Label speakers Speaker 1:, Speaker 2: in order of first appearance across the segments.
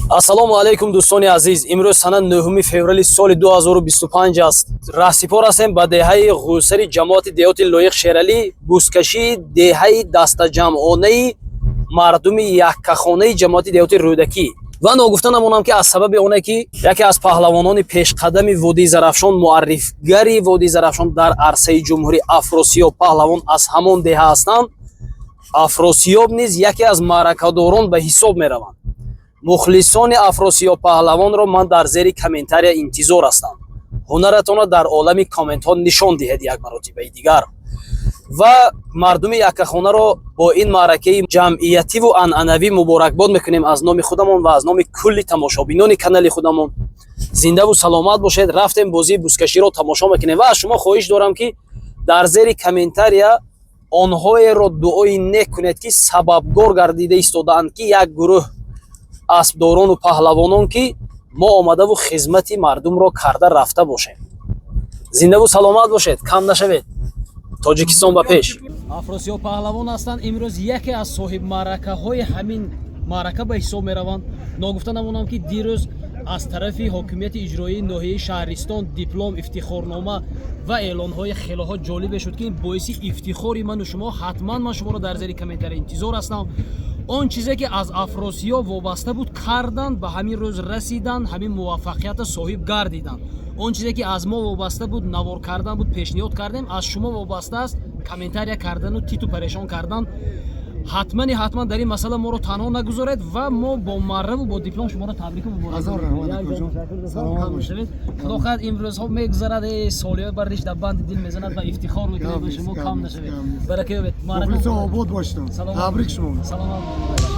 Speaker 1: Ассалому алайкум, дӯстони азиз. Имрӯз сана 9 феврали соли 2025 аст. Раҳсипор ҳастем ба деҳаи Ғусари ҷамоати деҳоти Лоиқ Шералӣ. Бузкашии деҳаи дастаҷамъонаи мардуми яккахонаи ҷамоати деҳоти Рӯдакӣ. Ва ногуфта намонам, ки аз сабаби оне ки яке аз паҳлавонони пешқадами водии Зарафшон, муаррифгари водии Зарафшон дар арсаи ҷумҳурӣ, Афросиёб паҳлавон аз ҳамон деҳа ҳастанд, Афросиёб низ яке аз маъракадорон ба ҳисоб мераванд. Мухлисони Афросиёб паҳлавонро ман дар зери комментария интизор ҳастам. Ҳунаратонро дар олами комментҳо нишон диҳед як маротибаи дигар. Ва мардуми яккахонаро бо ин маъракаи ҷамъиятиву анъанавӣ муборакбод мекунем аз номи худамон ва аз номи кулли тамошобинони канали худамон. Зиндаву саломат бошед. Рафтем, бозии бузкаширо тамошо мекунем ва аз шумо хоҳиш дорам, ки дар зери комментария онҳоеро дуои нек кунед, ки сабабгор гардида истодаанд, ки як гурӯҳ аспдорону паҳлавонон, ки мо омадаву хизмати мардумро карда рафта бошем. Зиндаву саломат бошед, кам нашавед. Тоҷикистон ба пеш! Афросиёб паҳлавон ҳастанд, имрӯз яке аз соҳибмаъракаҳои ҳамин маърака ба ҳисоб мераванд. Ногуфта намонам, ки дирӯз аз тарафи ҳокимияти иҷроии ноҳияи Шаҳристон диплом, ифтихорнома ва эълонҳои хелоҳо ҷолибе шуд, ки ин боиси ифтихори ману шумо. Ҳатман ман шуморо дар зери комментария интизор ҳастам. Он чизе ки аз Афросиёб вобаста буд, карданд, ба ҳамин рӯз расиданд, ҳамин муваффақията соҳиб гардиданд. Он чизе ки аз мо вобаста буд, навор кардан буд, пешниҳод кардем. Аз шумо вобаста аст комментария кардану титу парешон кардан. Ҳатмани ҳатман дар ин масъала моро танҳо нагузоред ва мо бо марраву бо диплом шуморо табрику
Speaker 2: Ҳазор раҳмат, акоҷон. Саломат бошед.
Speaker 1: Худо хоҳад, имрӯзҳо мегузарад, солиҳо бар риш дар банди дил мезанад ва ифтихор мекунем ба шумо. Кам нашавед, барака ёбед.
Speaker 2: Мухлисон обод бошед. Табрик шумо.
Speaker 1: Саломат бошед.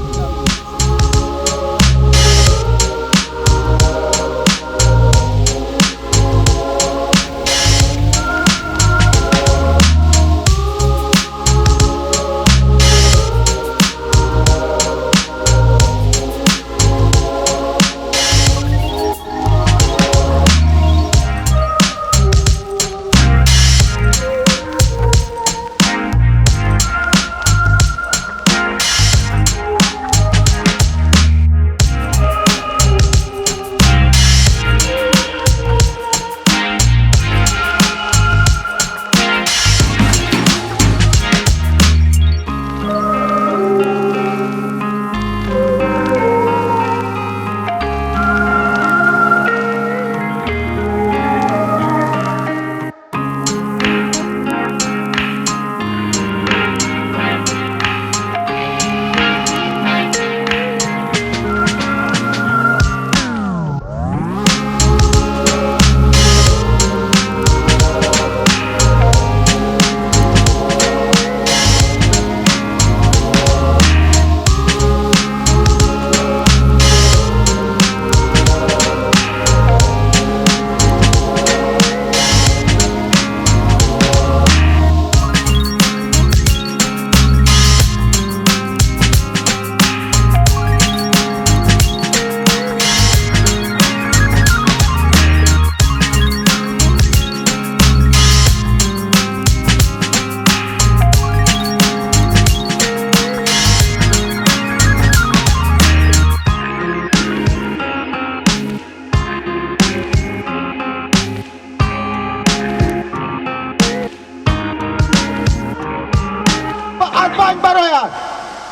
Speaker 3: Аз банк барояд,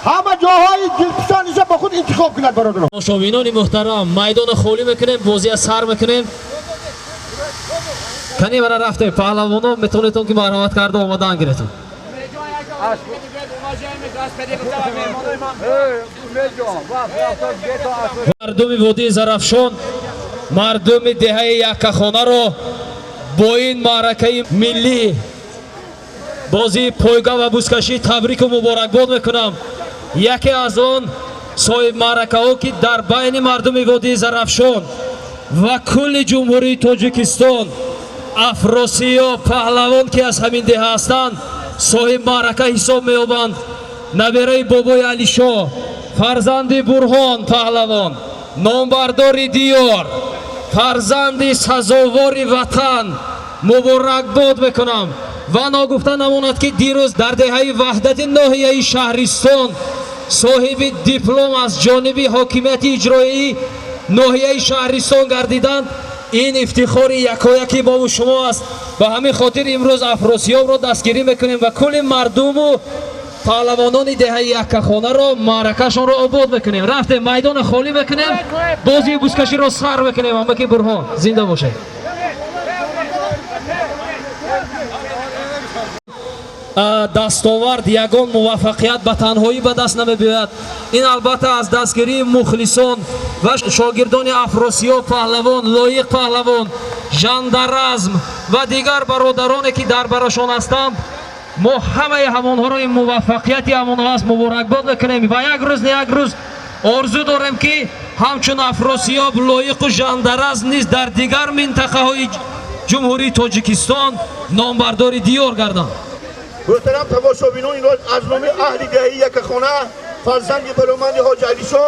Speaker 3: ҳама ҷоҳои дилписандиша ба худ интихоб кунад, бародарон.
Speaker 1: Тамошобинони муҳтарам, майдона холӣ мекунем, бозия сар мекунем. Кани бара рафте, паҳлавоно, метавонедон ки марҳамат карда омадан гиретон. Мардуми водии Зарафшон, мардуми деҳаи Яккахонаро бо ин маъракаи миллӣ, бозии пойга ва бузкашӣ табрику муборакбод мекунам. Яке аз он соҳибмаъракаҳо, ки дар байни мардуми водии Зарафшон ва кулли Ҷумҳурии Тоҷикистон, Афросиёб паҳлавон, ки аз ҳамин деҳа ҳастанд, соҳиб маърака ҳисоб меёбанд. Набераи бобои Алишоҳ, фарзанди Бурҳон паҳлавон, номбардори диёр, фарзанди сазовори ватан, муборакбод мекунам. Ва ногуфта намонад, ки дирӯз дар деҳаи Ваҳдати ноҳияи Шаҳристон соҳиби диплом аз ҷониби ҳокимияти иҷроии
Speaker 4: ноҳияи Шаҳристон гардиданд. Ин ифтихори якояки мову шумо аст. Ба ҳамин хотир имрӯз Афросиёбро дастгирӣ мекунем ва кулли мардуму паҳлавонони деҳаи Яккахонаро маъракашонро обод мекунем. Рафтем, майдона холӣ мекунем, бозии бузкаширо сар мекунем. Амаки Бурҳон, зинда бошед. Дастовард, ягон муваффақият ба танҳоӣ ба даст намебиёяд. Ин албатта аз дастгирии мухлисон ва шогирдони Афросиёб паҳлавон, Лоиқ паҳлавон, Жандаразм ва дигар бародароне, ки дар барашон ҳастанд. Мо ҳамаи ҳамонҳоро ин муваффақияти ҳамонҳо аст муборакбод мекунем ва як рӯз не як рӯз орзу дорем, ки ҳамчун Афросиёб, Лоиқу Жандаразм низ дар дигар минтақаҳои Ҷумҳурии Тоҷикистон номбардори диёр гарданд.
Speaker 3: Муҳтарам тамошобинон, инро аз номи аҳли деҳаи Яккахона, фарзанди бароманди Ҳоҷи Алишо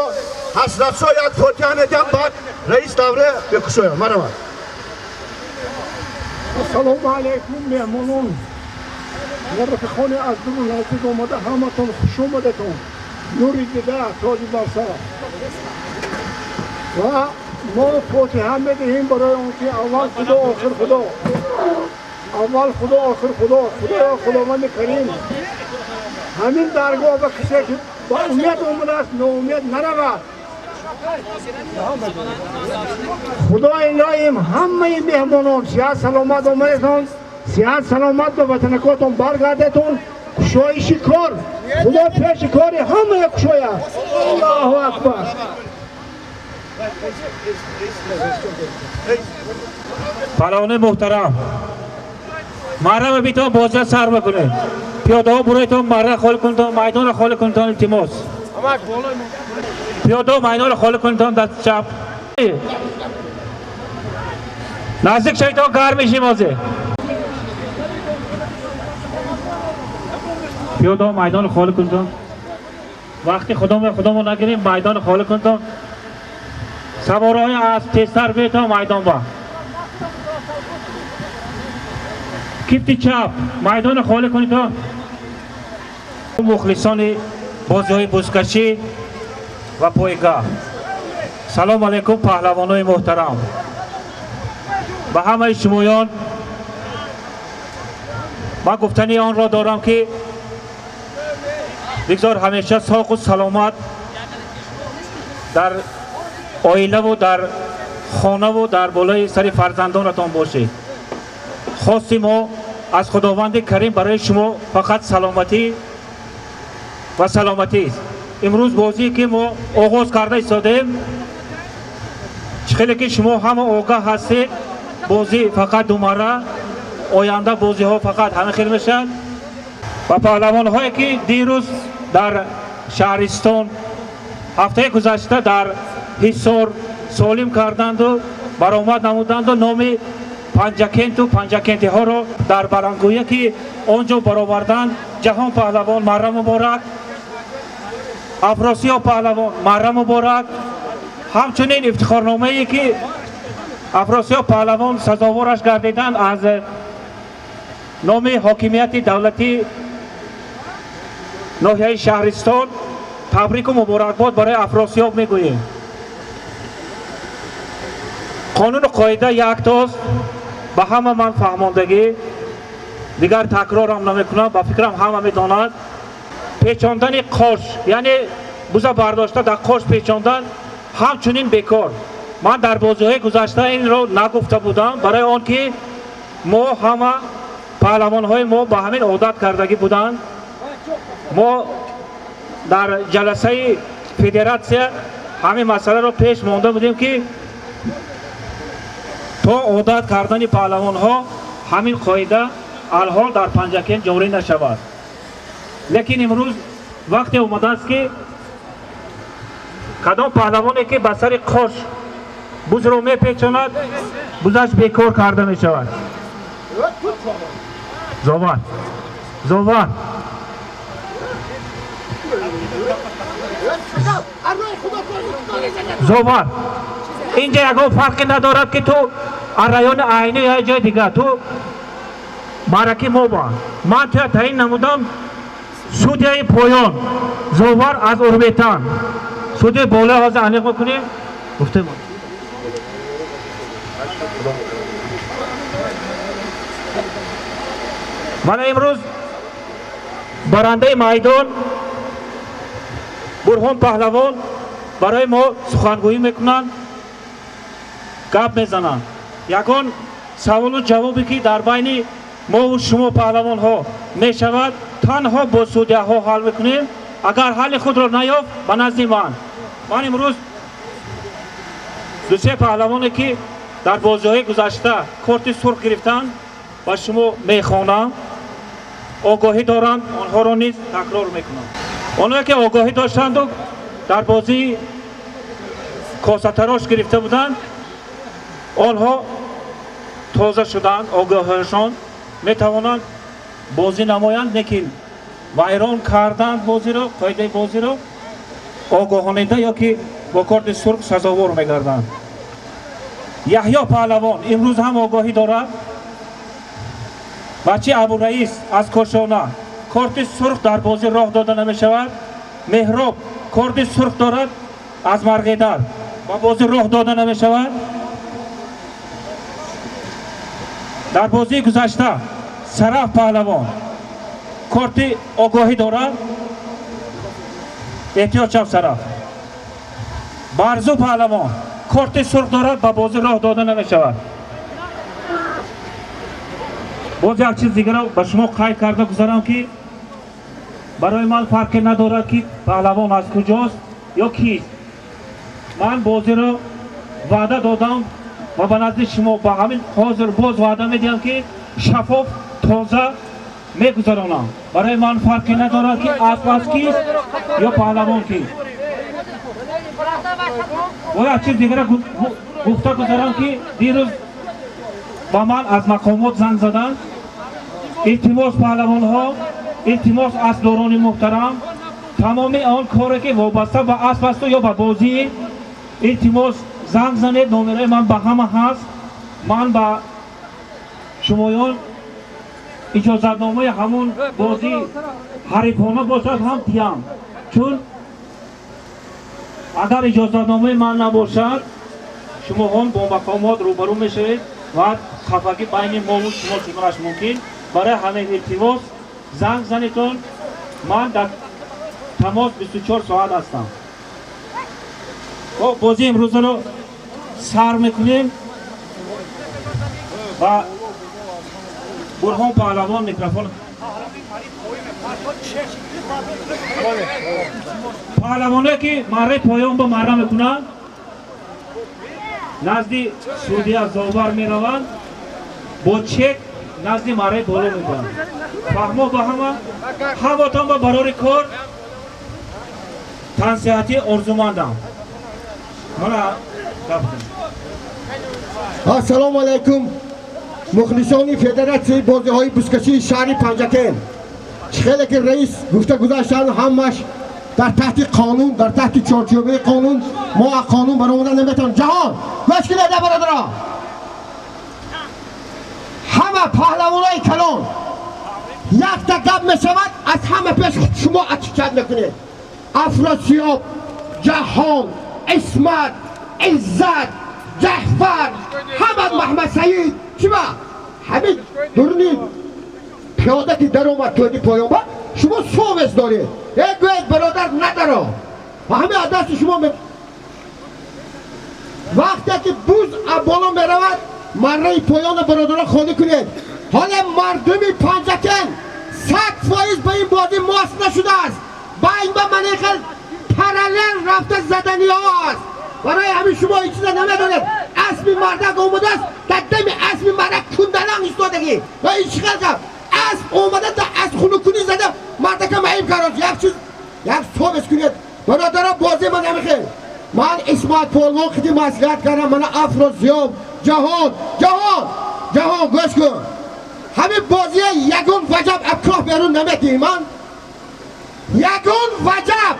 Speaker 3: Ҳасратшо як фотиҳа медиҳам, баъд раис давра бекушоям. Марҳамат.
Speaker 2: Ассалому алайкум, меҳмонон ва рафиқони аз дуру наздик омада, ҳаматон хуш омадатон. Нури дида, тоҷи бар сар. Ва мо фотиҳа медиҳем барои он ки аввал Худо, охир Худо, аввал Худо, охир Худо. Худоё, Худованди Карим, ҳамин даргоҳ ба кисе ки ба умед омадааст, ноумед наравад. Худои лоим, ҳамаи меҳмонон сиҳат саломат омадетон, сиҳат саломат ба ватанакотон баргардетон. Кушоиши кор Худо пеши кори ҳамая кушояд. Аллоҳу акбар.
Speaker 5: Паҳлавонои муҳтарам, маҳрама битон бозия сар бикунед. Пиёдаҳо буройтон, марра холӣ кунедтон, майдонро холӣ кунедтон, илтимос. Пиёдаҳо майдонро холӣ кунедтон, даст чап. Наздик шаведтон, гарм мешим ҳозир. Пиёдаҳо майдонро холӣ кунедтон. Вақти худомо нагирем, майдонро холӣ кунедтон. Савораҳои асп тезтар биёедтон майдон ба. Кифти чап, майдонро холӣ кунедтон. Мухлисони бозиҳои бузкашӣ ва пойгаҳ. Салом алайкум, паҳлавонои муҳтарам. Ба ҳамаи шумоён ман гуфтани онро дорам, ки бигзор ҳамеша соқу саломат дар оилаву дар хонаву дар болои сари фарзандонатон бошед. Хости мо аз Худованди Карим барои шумо фақат саломатӣ ва саломатист. Имрӯз бозие ки мо оғоз карда истодаем, чӣ хеле ки шумо ҳама огаҳ ҳастед, бозӣ фақат думара, оянда бозиҳо фақат ҳама хел мешавад. Ва паҳлавонҳое ки дирӯз дар Шаҳристон, ҳафтаи гузашта дар Ҳисор солим карданду баромад намуданду номи Панҷакенту панҷакентиҳоро дар баландгӯя ки он ҷо бароварданд, Ҷаҳон паҳлавон марра муборак, Афросиёб паҳлавон марра муборак. Ҳамчунин ифтихорномае ки Афросиёб паҳлавон сазовораш гардиданд, аз номи ҳокимияти давлатии ноҳияи Шаҳристон табрику муборакбод барои Афросиёб мегӯем. Қонуну қоида яктост, ба ҳама ман фаҳмондагӣ, дигар такрорам намекунам, ба фикрам ҳама медонад. Печондани қош, яъне буза бардошта дар қош печондан, ҳамчунин бекор. Ман дар бозиҳои гузашта инро нагуфта будам, барои он ки мо ҳама паҳлавонҳои мо ба ҳамин одат кардагӣ буданд. Мо дар ҷаласаи федератсия ҳамин масъаларо пеш монда будем, ки то одат кардани паҳлавонҳо ҳамин қоида алҳол дар Панҷакент ҷорӣ нашавад. Лекин имрӯз вақте омадааст, ки кадом паҳлавоне ки ба сари қош бузро мепечонад, бузаш бекор карда мешавад. Зовар, зовар, зовар, инҷа ягон фарқе надорад, ки ту аз райони Айнӣ ё ҷои дигар, ту маъраки мо ба ман туя таъин намудам. Судяи поён зовар аз Урметан, судяи болои ҳозир аниқ мекунем. Гуфтем. Мана имрӯз барандаи майдон Бурҳон Паҳлавон барои мо сухангӯӣ мекунанд, гап мезананд. Ягон саволу ҷавобе ки дар байни мову шумо паҳлавонҳо мешавад, танҳо бо судяҳо ҳал мекунем. Агар ҳалли худро наёфт, ба назди ман. Ман имрӯз дусе паҳлавоне ки дар бозиҳои гузашта корти сурх гирифтанд, ба шумо мехонам. Огоҳӣ доранд, онҳоро низ такрор мекунам. Онҳое ки огоҳӣ доштанду дар бозии косатарош гирифта буданд, онҳо тоза шуданд, огоҳиашон метавонанд бозӣ намоянд, лекин вайрон карданд бозиро, қоидаи бозиро огоҳонида ё ки бо корти сурх сазовор мегарданд. Яҳё Паҳлавон имрӯз ҳам огоҳӣ дорад. Бачи Абураис аз Кошона корти сурх дар бозӣ роҳ дода намешавад. Меҳроб корти сурх дорад аз Марғедар, ба бозӣ роҳ дода намешавад. Дар бозии гузашта Сараф Паҳлавон корти огоҳӣ дорад. Эҳтиёт шав, Сараф. Барзу Паҳлавон корти сурх дорад, ба бозӣ роҳ дода намешавад. Боз як чиз дигаро ба шумо қайд карда гузарам, ки барои ман фарқе надорад, ки паҳлавон аз куҷост ё кист. Ман бозиро ваъда додам ва ба назди шумо ба ҳамин ҳозир боз ваъда медиҳам, ки шаффоф, тоза мегузаронам. Барои ман фарқе надорад, ки асп аз кист ё паҳлавон кист. Боз як чиз дигара гуфта гузарам, ки дирӯз ба ман аз мақомот занг заданд. Илтимос, паҳлавонҳо, илтимос, аспдорони муҳтарам, тамоми он коре ки вобаста ба асп асту ё ба бозӣ, илтимос, занг занед. Номерои ман ба ҳама ҳаст. Ман ба шумоён иҷозатномаи ҳамун бозӣ ҳарифона бошад ҳам диҳам, чун агар иҷозатномаи ман набошад, шумоҳон бо мақомот рӯбарӯ мешавед ва хафагӣ байни мову шумо шуданаш мумкин. Барои ҳамин илтимос, занг занедон, ман дар тамос 24 соат ҳастам. Хоб, бозии имрӯзаро сар мекунем ва Бурҳон Паҳлавон микрофон. Паҳлавоное ки марраи поён ба марра мекунанд, назди судия зовар мераванд, бо чек назди марраи боло мебаранд. Фаҳмо ба ҳама, ҳамотон ба барори кор, тансиҳатӣ орзумандам. Мана
Speaker 3: Ассалому алайкум, мухлисони федератсияи бозиҳои бузкашии шаҳри Панҷакент. Хеле ки раис гуфта гузаштанд, ҳамаш дар таҳти қонун, дар таҳти чорчӯбаи қонун. Мо аз қонун баромада наметавонем. Ҷаҳон, гӯш кунед, бародаро, ҳама паҳлавонои калон якта гап мешавад, аз ҳама пеш шумо атишчат мекунед. Афросиёб, Ҷаҳон, Исмат, Иззат, Ҷаъфар, ҳама, Маҳмадсаид, чиба ҳамин дуруни пиёда ки даромад тоди поёнба, шумо совесть доред. Э, гӯед, бародар, надаро ва ҳамин аз дасти шумо. Вақте ки буз аз боло меравад, марраи поёна, бародаро, холӣ кунед. Ҳола мардуми Панҷакент 100% ба ин бозӣ мос нашудааст. Ба ин ба ман хел параллел рафта заданиҳо аст. Барои ҳамин шумо ҳеҷ чиза намедонед. Аспи мардак омадааст, дар дами аспи мардак кундаланг истодагӣ ва ин чӣ хел гап? Асп омада, да асп хунуккунӣ зада, мардака маиб кард. Як чиз, як совесть кунед, бародаро. Бозӣ ман намехел. Ман Исмат Полвон хиди маслиҳат кардам. Мана Афросиёб, Ҷаҳон, Ҷаҳон, Ҷаҳон, гӯш кун, ҳамин бозия ягон ваҷаб абкоҳ берун наметиҳӣ. Ман ягон ваҷаб,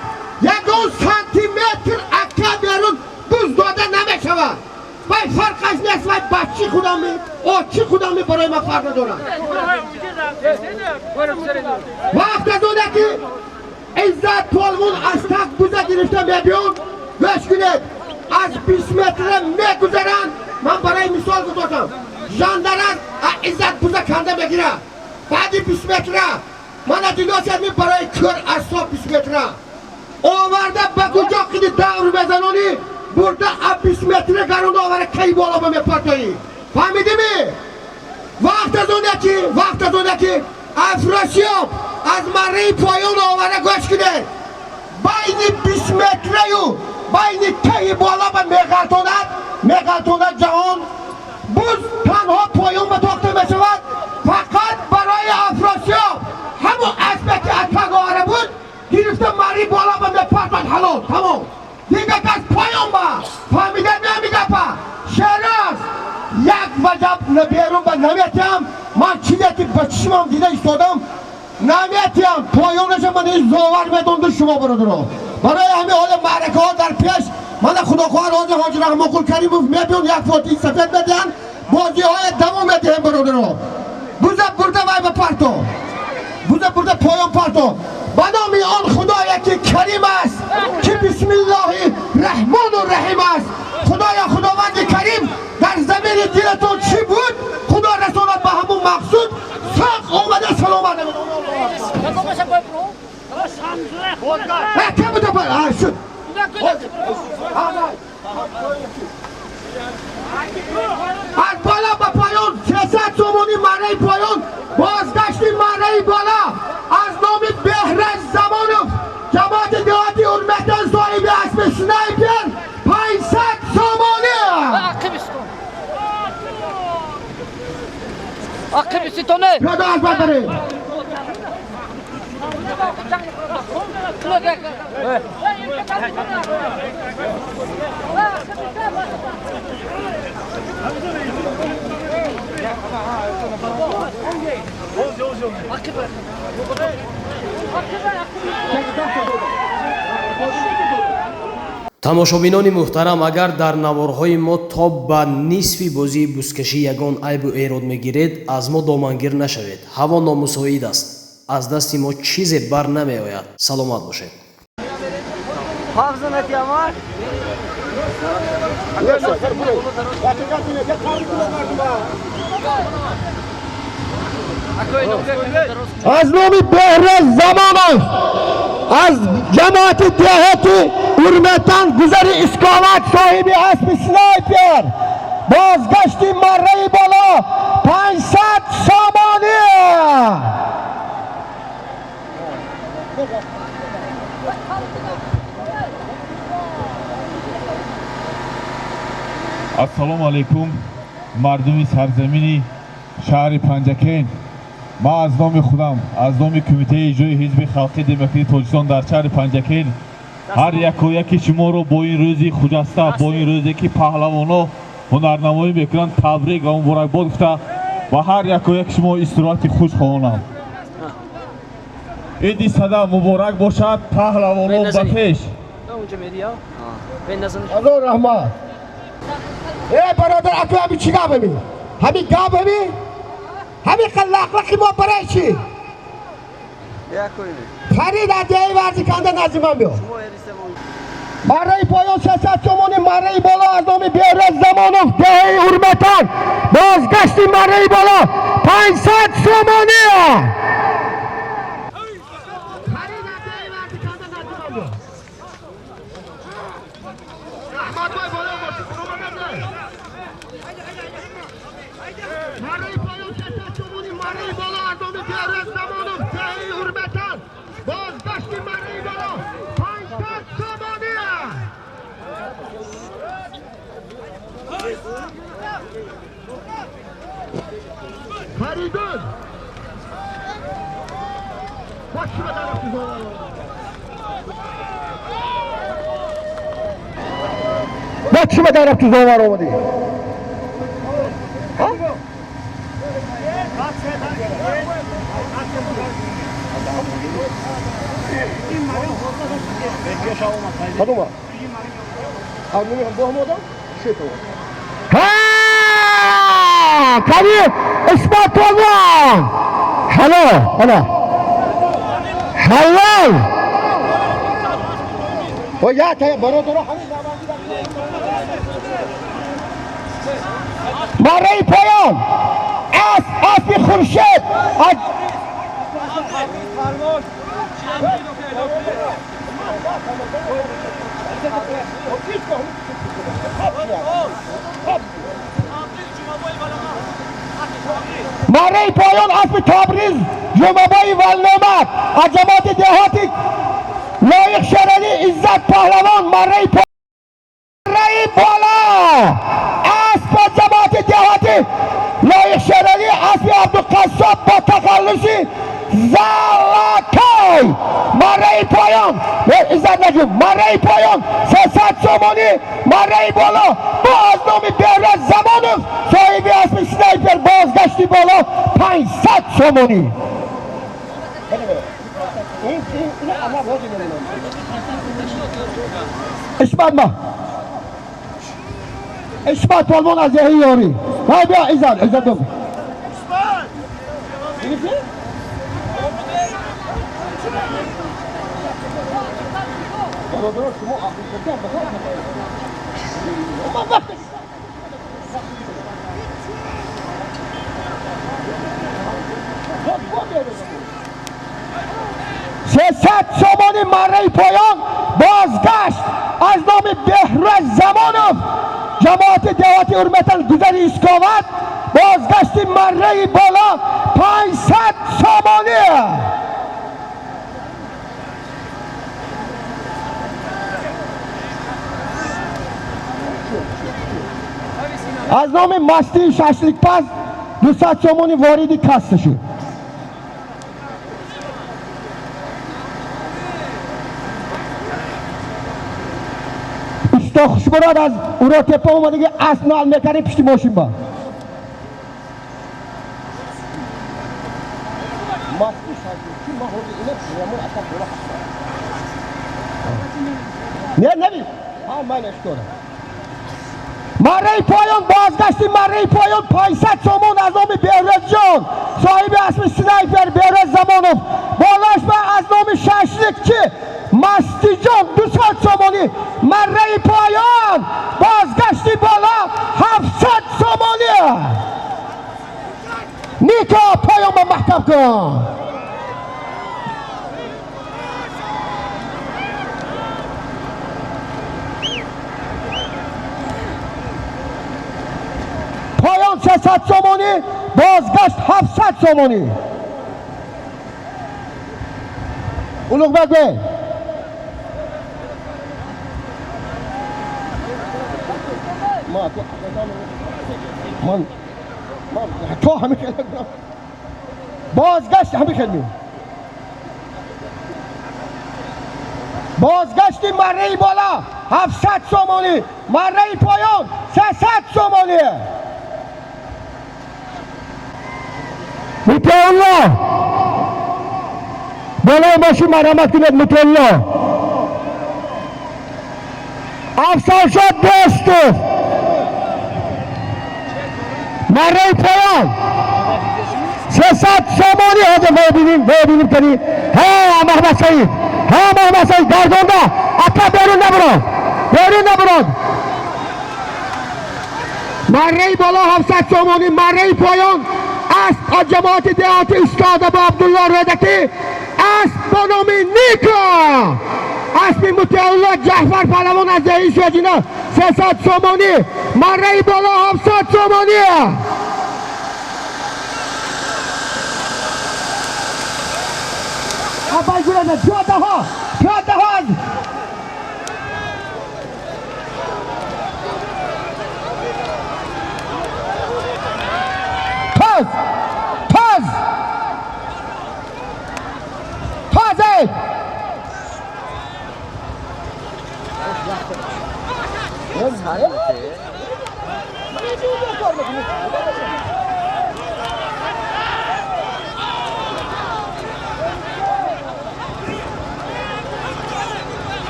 Speaker 3: ягон сантиметр ака берун буз дода намешавад. Вай фарқаш нест, вай бачи худами, очи худами, барои ман фарқ надорад. Вақт аз оне ки Иззат Полвон аз тақ буза гирифта мебиён, гӯш кунед. Аз 20 метра мегузаранд. Ман барои мисол гузоштам. Жандараз Иззат буза канда мегирад. Баъди 20 метра мана дидосед ми барои кӯр асоб 20 метра оварда ба куҷо қиди давр мезанонӣ бурда а 20 метра гаронда оварда кай боло ба мепартоӣ. Фаҳмидими? Вақт аз оне ки, вақт аз оне ки Афросиёб аз марраи поён оварда гӯш кунед. Байни 20 метраю байни таи боло ба меғалтонад, меғалтонад ҷаҳон. Буз танҳо поён ба тохта мешавад. Фақат барои Афросиёб ҳамон аспе ки аз таг овара буд гирифта марри боло ба мепартад ҳалол тамом. Дигар кас поён ба. Фаҳмида меами гапа? Шероз як ваҷаб берун ба наметиҳам. Ман чизе ки ба чишмам дида истодам наметиҳам. Поёнаша ман зовар медонду шумо бародаро. Барои ҳамин ҳола маъракаҳо дар пеш мана худохоҳар ҳозир Ҳоҷи Раҳмонқул Каримов мебиён як фотиҳи сафед медиҳанд. Бозиҳоя давом медиҳем бародаро. Буза бурда вай ба парто. Буза бурда поён парто. Ба номи он Худое ки Карим аст, ки бисмиллоҳи раҳмону раҳим аст. Худоя Худованди Карим дар замини дилатон чӣ буд, Худо расонад ба ҳамун мақсуд. Соқ омада саломат. Шуд. Аз боло ба поён 300 сомонӣ марраи поён, бозгашти марраи боло аз номи Беҳраз Замонов ҷамоати деҳоти Урметтан соҳиби аспи снайпер 500 сомонӣ. Пиёда аз бад баред.
Speaker 1: Тамошобинони муҳтарам, агар дар наворҳои мо то ба нисфи бозии бузкашӣ ягон айбу эрод мегиред, аз мо домангир нашавед. Ҳаво номусоид аст. Аз дасти мо чизе бар намеояд. Саломат бошед.
Speaker 3: Аз номи Беҳраз Замонов аз ҷамоати деҳоти Урметтан гузари Исковат соҳиби аспи снайпер бозгашти марраи боло 500 сомонӣ.
Speaker 6: Ассалому алайкум мардуми сарзамини шаҳри Панҷакент. Ман аз номи худам, аз номи Кумитаи иҷрои Ҳизби Халқии Демократии Тоҷикистон дар шаҳри Панҷакент ҳар яку яки шуморо бо ин рӯзи хуҷаста, бо ин рӯзе ки паҳлавонҳо ҳунарнамоӣ мекунанд, табрик ва муборакбод гуфта ва ҳар яку яки шумо истироҳати хуш хоҳонам. Иди сада муборак бошад, паҳлавонон ба пеш.
Speaker 3: Аллоҳ раҳмат. Э бародар, аку ҳами чӣ гап ҳами? Ҳами гап ҳами? Ҳами лақлақи мо барои чӣ? Фарид аз деҳаи варзиканда назди ман биё. Марраи поён 300 сомонӣ, марраи боло аз номи Беҳраз Замонов деҳаи Урметтан бозгашти марраи боло 500 сомонӣ. Фаридун бо чӣ ба дар рафти зовар омадӣ? Кадома? Кани Исмат полвон! Ҳалол, ана. Ҳалол! О я та бародаро ҳамин. Марраи поён аспи Хуршед аз марраи поён аспи Табриз Ҷумабои Валномат аз ҷамоати деҳоти Лоиқ Шералӣ Иззат Паҳлавон. Марраи бола асп аз ҷамоати деҳоти Лоиқ Шералӣ аспи Абдуқассоб бо тахаллуси Залатой. Марраи поён Иззат Наҷум, марраи поён 300 сомонӣ, марраи боло бо аз номи Беҳраз Замонов соҳиби аспи Снайпер бозгашти боло 500 сомонӣ. Ишмат ма Ишмат полвон аз деҳаи Ёрӣ. Ҳай биё Иззат, Иззат бигӯ. 300 сомонӣ марраи поён бозгашт аз номи Беҳраз Замонов ҷамоати деҳоти Урметан гузари Исковат бозгашти марраи боло 500 сомонӣ. Аз номи Мастии шашликпаз 200 сомонӣ вориди касса шуд. Усто Хушмурод аз Уротепа омадаги асп нал мекардем пишти мошин ба. Не, нави. Ҳа, ман эшкора. Марраи поён бозгашти марраи поён 500 сомон аз номи Беҳрозҷон соҳиби аспи Снайпер Беҳроз Замонов. Болош ба аз номи шашликчи Мастиҷон 200 сомонӣ. Марраи поён бозгашти боло 700 сомонӣ. Нико поён ба маҳкам кун. Поён 300 сомонӣ, бозгашт 700 сомонӣ. Улуғбек бей. Ман то ҳамин хел бозгашт ҳамин хел меояд. Бозгашти марраи боло 700 сомонӣ, марраи поён 300 сомонӣ. Мутеулло болои мошин марҳамат кунед. Мутеулло Афсаршод Дӯстов марраи поён 300 сомонӣ. Ҳозир бибинем, бибинем кани. Ҳа, Маҳмад Саид, ҳа, Маҳмад Саид гардонда ака берун набурод, берун набурод. Марраи боло 700 сомонӣ, марраи поён асп аз ҷамоати деҳоти Устод Абу Абдулло Рӯдакӣ асп бо номи Нико аспи Мутеулло Ҷаъфар Паҳлавон аз деҳаи Шоҷино 300 сомонӣ, марраи боло 700 сомонӣ. Абай гурена пиёдаҳо, пиёдаҳо аз таз таз тазе.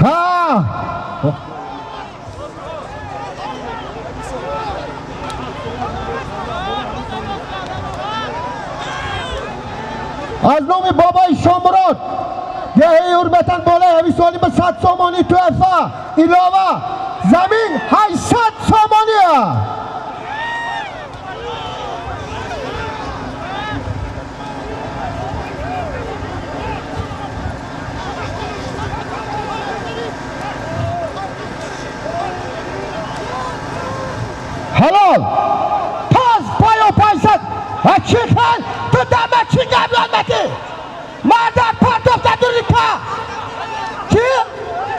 Speaker 3: Ҳа, Аз номи бобои Шомурод деҳаи Ҳурматан болои ҳамин солим ба 100 сомонӣ туҳфа илова замин 800 сомония. Ҳалол таз поё 500 ва чӣ хел ту дама чӣ гап ёдмати мардак партофта дурика чӣ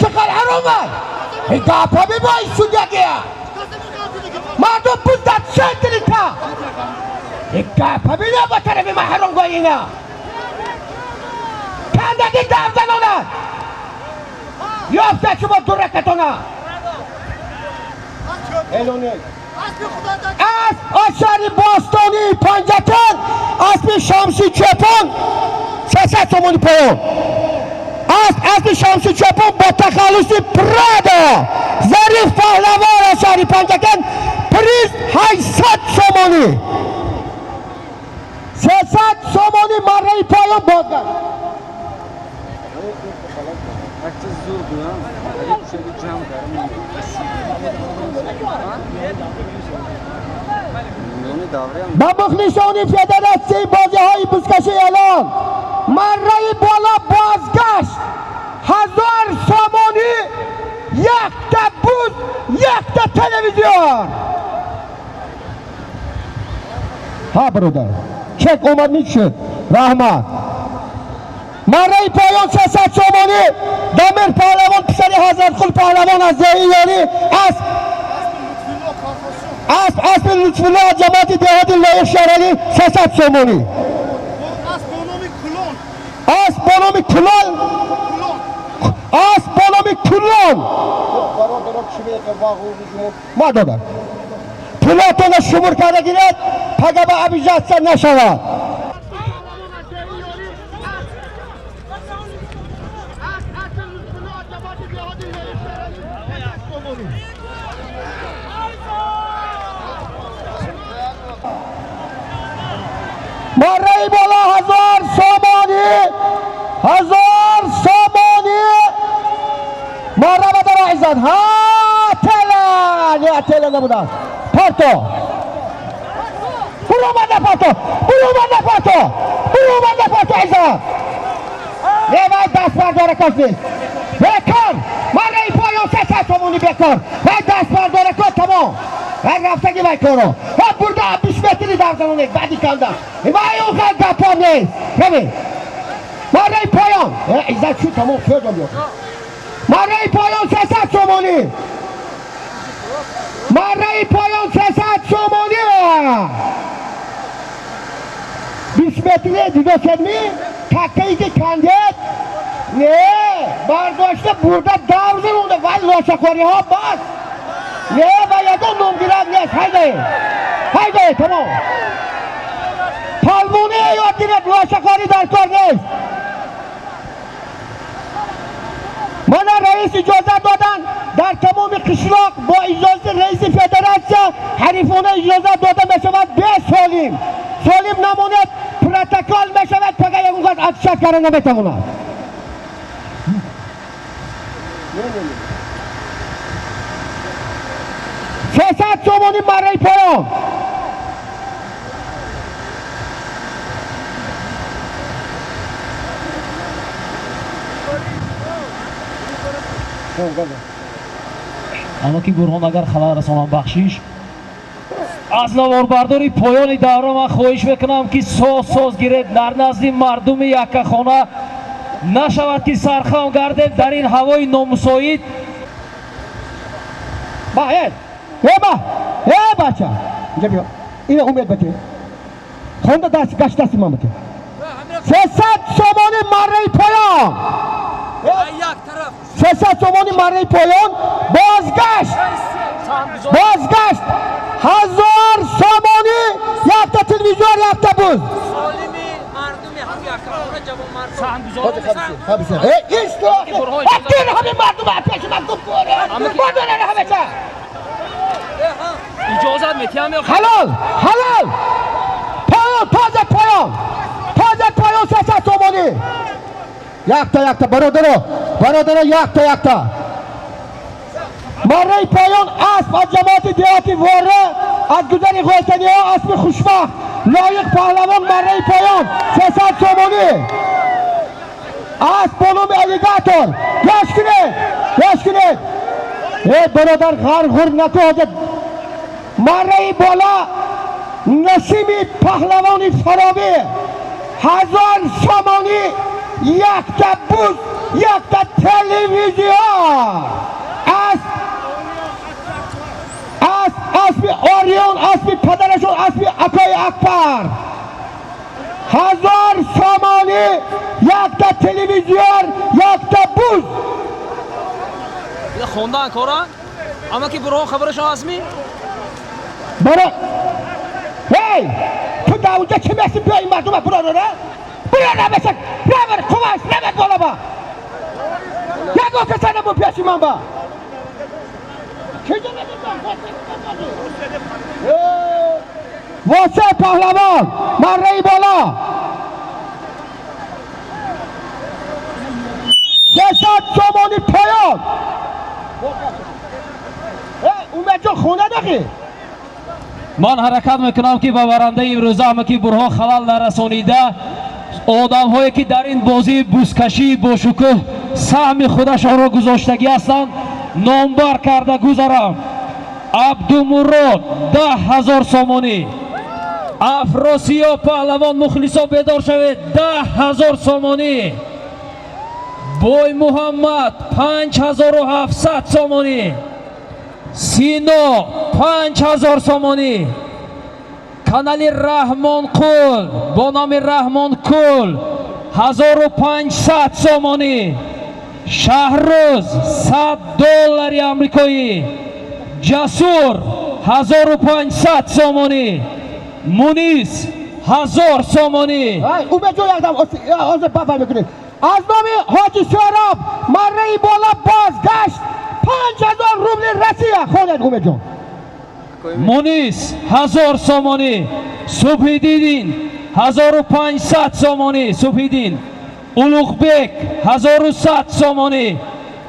Speaker 3: чӣ хел ҳаром вай гапа бибои судягия мардум буздат сентрита гапа бина ба тарафи ма ҳаромгоина кандаги давзанонад ёфта шумо дуракатона асп аз шаҳри бостонии Панҷакент аспи Шамси Чопон 300 сомони поён. Асп аспи Шамси Чопон бо тахаллуси Прадо Зариф Паҳлавон аз шаҳри Панҷакент приз 800 сомонӣ. 300 сомонӣ марраи поён бозгашт. Ба мухлисони федератсияи бозиҳои бузкашӣ эълон марраи боло бозгашт 1000 сомонӣ якта буз якта телевизор. Ҳа бародар чек омад мешуд раҳмат. Марраи поён 300 сомонӣ Дамир Паҳлавон писари Ҳазратқул Паҳлавон аз деҳаи Ёрӣ асп аспи Лутфулло аз ҷамоати деҳоти Лоиқ Шаҳралӣ 300 сомонӣ. Асп бо номи Кулон асп бо номи Кулон ма додам пулотона шумур карда гирад пага ба обижаться нашавад. Марраи боло 1000 сомонӣ 1000 сомонӣ марра ба дара иззат ҳа тела не тела набуда парто буромада парто буромада парто буромада парто иззат не вай даст бардора кас нест бекор марраи поён 300 сомонӣ бекор вай даст бардора кор тамом вай рафтаги вай коро ва бурда 20 метри давзанонед баъди канда вай он хел гапо нест бибин марраи поён иззат шуд тамом сӯзом ёфт марраи поён 300 сомонӣ марраи поён 300 сомонӣ 20 метри дидосед-ми таккае ки кандед не бардошта бурда давзанонда вай лошақориҳо бас не ва ягон номгирак нест ҳайдае ҳайдае тамом палвоне ёд гиред лошақорӣ дар кор нест. Мана раис иҷозат доданд дар тамоми қишлоқ бо иҷозати раиси федератсия ҳарифона иҷозат дода мешавад бесолим солим намонад протокол мешавад пага ягон кас атишат карда наметавонад. 300 сомонӣ марраи поён.
Speaker 4: Аммо ки Бурҳон агар халал расонам бахшиш аз наворбардори поёни давра ман хоҳиш мекунам ки соз соз гиред дар назди мардуми яккахона нашавад ки сархам гардем дар ин ҳавои номусоид.
Speaker 3: Ба э ба э бача инҷа биё ина умед бате хонда даст гашт дасти ман бате 300 сомонӣ марраи поён 300 сомонӣ марраи поён бозгашт бозгашт 1000 сомонӣ якта телевизор якта буз.
Speaker 4: Иҷозат метиҳам ё
Speaker 3: ҳалол ҳалол поён тоза поён тоза поён 300 Сомонӣ. Якта, якта, бародаро, бародаро, якта, якта. Марраи поён асп аз ҷамоати деҳоти Вора, аз гузари Ғойсаниҳо, аспи Хушбахт, Лоиқ Паҳлавон, марраи поён 300 сомонӣ. Асп бо номи Аллигатор. Гӯш кунед, гӯш кунед. Э, бародар, ғарғур наку ҳоҷат. Марраи бола Насими Паҳлавони Фаробӣ, 1000 сомонӣ, якта буз, якта телевизион. Асп, асп, аспи Орион, аспи падарашон, аспи акои Акбар, 1000 сомонӣ, якта телевизион, якта буз.
Speaker 4: Хондан кора, амаки Бурҳон, хабарашон ҳастми?
Speaker 3: Бара, эй, ту дар унҷа чӣ меси? Биё, ин мардума буророра, биё, намешак равар қуваш равад болаба, ягон каса набу пеши ман ба. Киҷа надидам? Восе Паҳлавон, марраи боло 300 сомонӣ. Поён Умедҷон, хона дақи.
Speaker 4: Ман ҳаракат мекунам, ки ба барандаи имрӯза, амаки Бурҳон, халал нарасонида, одамҳое ки дар ин бозии бузкашии бошукӯҳ саҳми худашонро гузоштагӣ ҳастанд, номбар карда гузарам. Абдумурод, 10 000 сомонӣ. Афросиё Паҳлавон, мухлисо, бедор шавед, 10 000 сомонӣ. Бой Муҳаммад, 5700 сомонӣ. Сино, 5000 сомонӣ. Канали Раҳмонқул бо номи Раҳмонкул, 1500 сомонӣ. Шаҳрӯз, 100 доллари амрикоӣ. Ҷасур, 1500 сомонӣ. Мунис, 1000 сомонӣ.
Speaker 3: Умедҷон, якдам ҳозир бафа мекунем. Аз номи Ҳоҷи Суҳроб, марраи бола бозгашт, 5000 рубли Россия. Хонед, Умедҷон.
Speaker 4: Мунис, 1000 сомонӣ. Субҳиддин, 1500 сомонӣ. Субҳиддин Улуғбек, 1100 сомонӣ.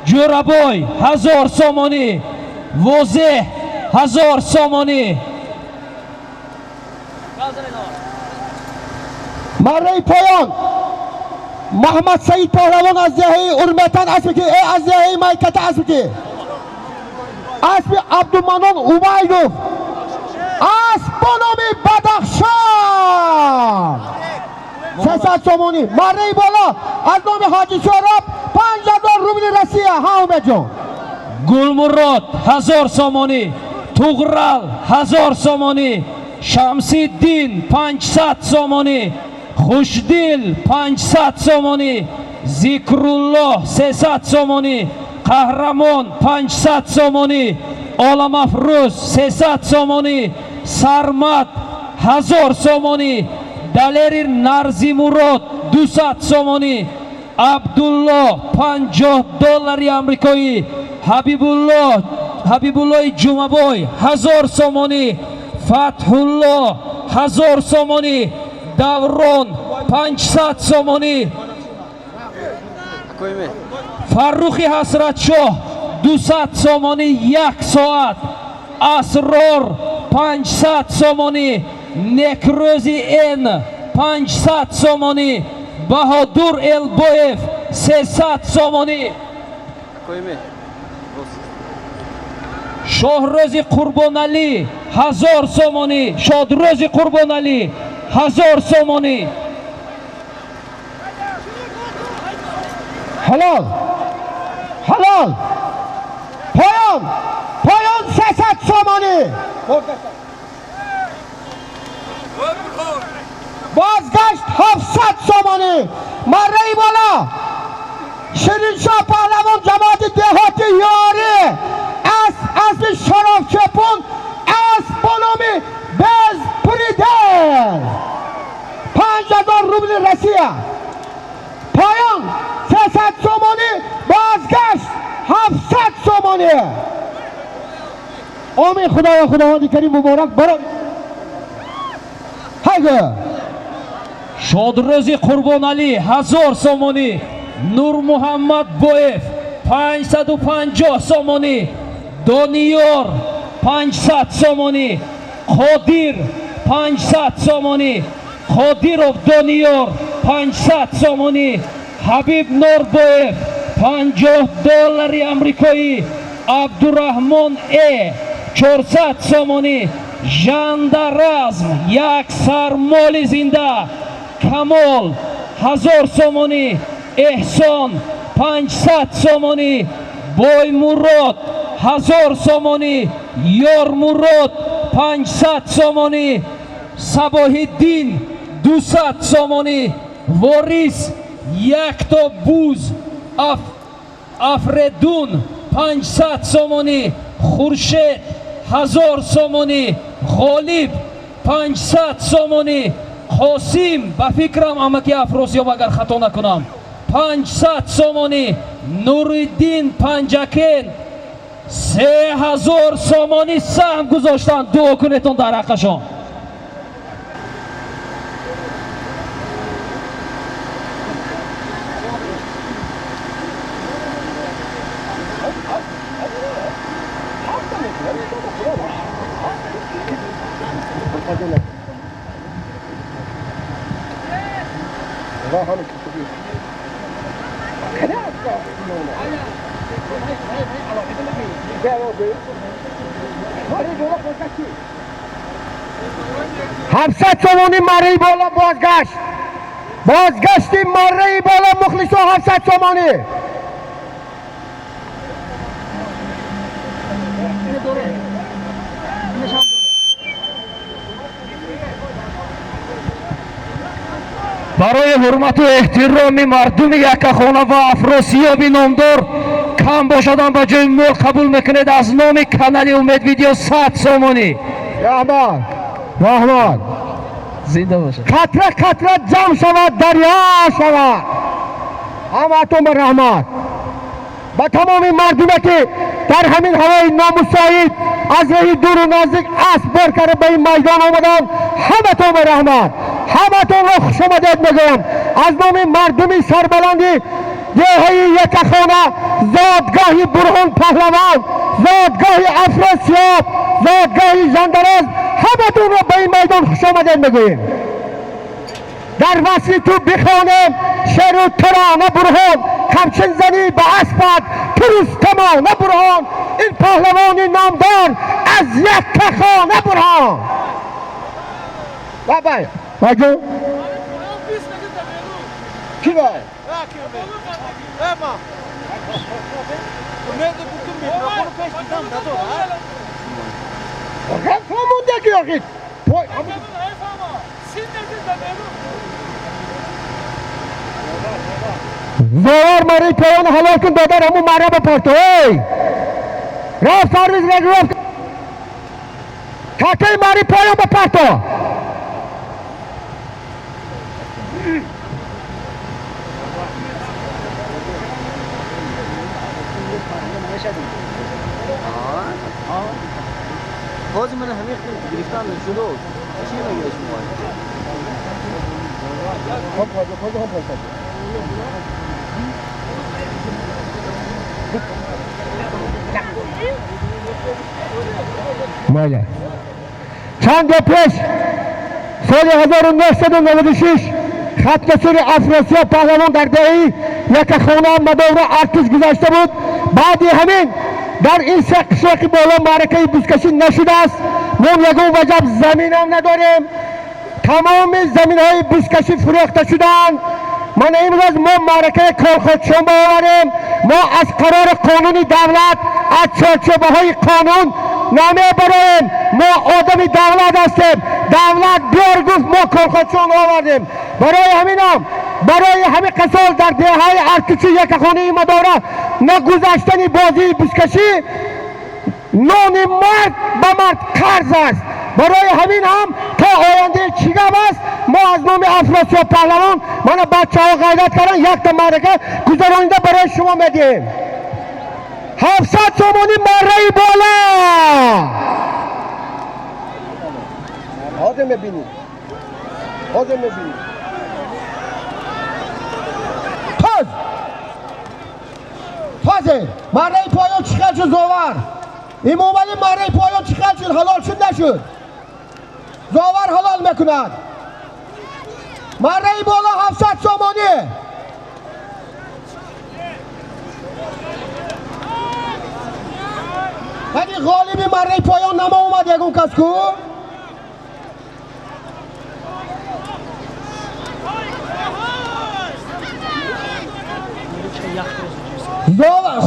Speaker 4: Ҷӯрабой, 1000 сомонӣ. Возеҳ, 1000 сомонӣ.
Speaker 3: Марраи поён Маҳмад Саид Паҳлавон аз деҳаи Урметан, аспи ки аз деҳаи Майката, аспи ки аспи Абдуманон Убайдов, асп бо номи Бадахшон, 300 сомонӣ. Марраи боло аз номи Ҳоҷи Суҳроб, 5000 рубли Россия. Ҳа, Умедҷон.
Speaker 4: Гулмурод, 1000 сомонӣ. Туғрал, 1000 сомонӣ. Шамсиддин, 500 сомонӣ. Хушдил, 500 сомонӣ. Зикруллоҳ, 300 сомонӣ. Қаҳрамон, 500 сомонӣ. Оламафрӯз, 300 сомонӣ. Сармад, 1000 сомонӣ. Далери Нарзимурод, 200 сомонӣ. Абдулло, 50 доллари амрикоӣ. Ҳабибулло, Ҳабибуллои Ҷумабой, 1000 сомонӣ. Фатҳулло, 1000 сомонӣ. Даврон, 500 сомонӣ. Фаррухи Ҳасратшоҳ, 200 сомонӣ, як соат. Асрор, 500 сомонӣ. Некрӯзи Н, 500 сомонӣ. Баҳодур Элбоев, 300 сомонӣ. Шоҳрӯзи Қурбоналӣ, 1000 сомонӣ. Шодрӯзи Қурбоналӣ, 1000 сомонӣ.
Speaker 3: Ҳалол, ҳалол. Поён, поён, 300 сомонӣ. Бозгашт, 700 сомонӣ. Марраи боло Шириншоҳ Паҳлавон, ҷамоати деҳоти Ёрӣ, асп, аспи Шарофчепун, асп бо номи Безпридел, 5000 рубли Россия. Поён, 300 сомонӣ. Бозгашт, 700 сомонӣ. Омин, Худоё, Худованди Карим муборак баро. Ҳайго.
Speaker 4: Шодрӯзи Қурбоналӣ 1000 сомонӣ, Нурмуҳаммад Боев 550 сомонӣ, Дониёр 500 сомонӣ, Қодир 500 сомонӣ, Қодиров Дониёр 500 сомонӣ, Ҳабиб Норбоев 50 доллари амрикоӣ, Абдураҳмон Э 400 сомонӣ, Жандаразм як сармоли зинда, Камол 1000 сомонӣ, Эҳсон 500 сомонӣ, Боймурод 1000 сомонӣ, Ёрмурод 500 сомонӣ, Сабоҳиддин 200 сомонӣ, Ворис якто буз, Афредун 500 сомонӣ, Хуршед 1000 сомонӣ, Ғолиб 500 сомонӣ, Қосим ба фикрам амаки Афросиёб агар хато накунам 500 сомонӣ, Нуриддин Панҷакент 3000 сомонӣ саҳм гузоштанд. Дуо кунедтон дар ҳаққашон.
Speaker 3: ҳафтсад сомонӣ марраи боло бозгашт, бозгашти марраи боло мухлисо 700 сомонӣ.
Speaker 4: Барои ҳурмату эҳтироми мардуми Яккахона ва Афросиёби номдор кам бошадам ба ҷои мол қабул мекунед аз номи канали Умед Видео 100 сомонӣ.
Speaker 3: Раҳмат, раҳмат.
Speaker 4: Зинда бошад.
Speaker 3: Қатра қатра ҷамъ шавад, дарё шавад. Ҳамаатон ба раҳмат. Ба тамоми мардуме ки дар ҳамин ҳавои номусоид аз роҳи дуру наздик асп бор карда ба ин майдон омаданд, ҳаматон ба раҳмат. Ҳаматонро хушомадед мегӯям аз номи мардуми сарбаланди деҳаи Яккахона, зодгоҳи Бурҳон паҳлавон, зодгоҳи Афросиёб, зодгоҳи Жандароз, ҳаматонро ба ин майдон хушомадед мегӯем. Дар васли ту бихонем шеру тарона Бурҳон, камчин занӣ ба аспат ту рустамона Бурҳон, ин паҳлавони номдор аз Яккахона Бурҳон. Бабай баҷон ки бай? Фаҳмондаки охи. Завар мари поён ҳалол кун додар, ҳамун мара ба парто. Эй! Рафт сарвиз регулов. Какаи мари поён ба парто.
Speaker 1: ҳозир ман ҳамин гирифтан шуду чӣ мегиред шумо?
Speaker 3: Майла. Чанде пеш соли 1996 хаткасури Афросиёб паҳлавон дар деҳаи Яккахона Мадовра артиш гузашта буд. Баъди ҳамин дар ин се қишлоқи боло маъракаи бузкашӣ нашудааст. Мо ягон ваҷаб заминам надорем. Тамоми заминҳои бузкашӣ фурӯхта шудаанд. Мана имрӯз мо маъракаи колхозчон баоварем. Мо аз қарори қонуни давлат, аз чорчӯбаҳои қонун намебароем. Мо одами давлат ҳастем. Давлат биёр гуфт, мо колхозчон овардем. Барои ҳаминам, барои ҳамин қисол дар деҳаи Артучи Яккахонаи Мадора нагузаштани бозии бузкашӣ нони мард ба мард қарз аст. Барои ҳамин ҳам то ояндаи чӣ гап аст, мо аз номи Афросиёб паҳлавон мана бачаҳо ғайрат кардан якта маърака гузаронида барои шумо медиҳем. 700 сомонӣ марраи боло. Ҳозир мебинӣ, ҳозир мебинӣ. кунед. Марраи поён чӣ хел шуд Зовар? Имомалӣ марраи поён чӣ хел шуд? Ҳалол шуд нашуд? Зовар ҳалол мекунад. Марраи боло 700 сомонӣ. Вале ғолиби марраи поён намоомад ягон кас ку?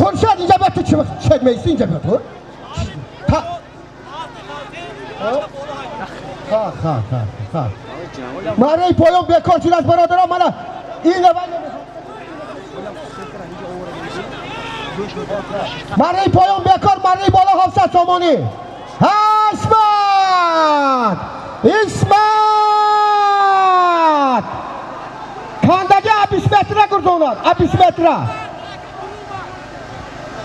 Speaker 3: Хуршед инҷа бیا ту чӣ меисти инҷа бیا ту? Ха ха ха ха. Марраи поён бекор шуд аз бародарон мана ин марраи поён бекор, марраи боло 700 сомонӣ. Исмат! Исмат! Кандаги 20 метра гурзонад, 20 метра.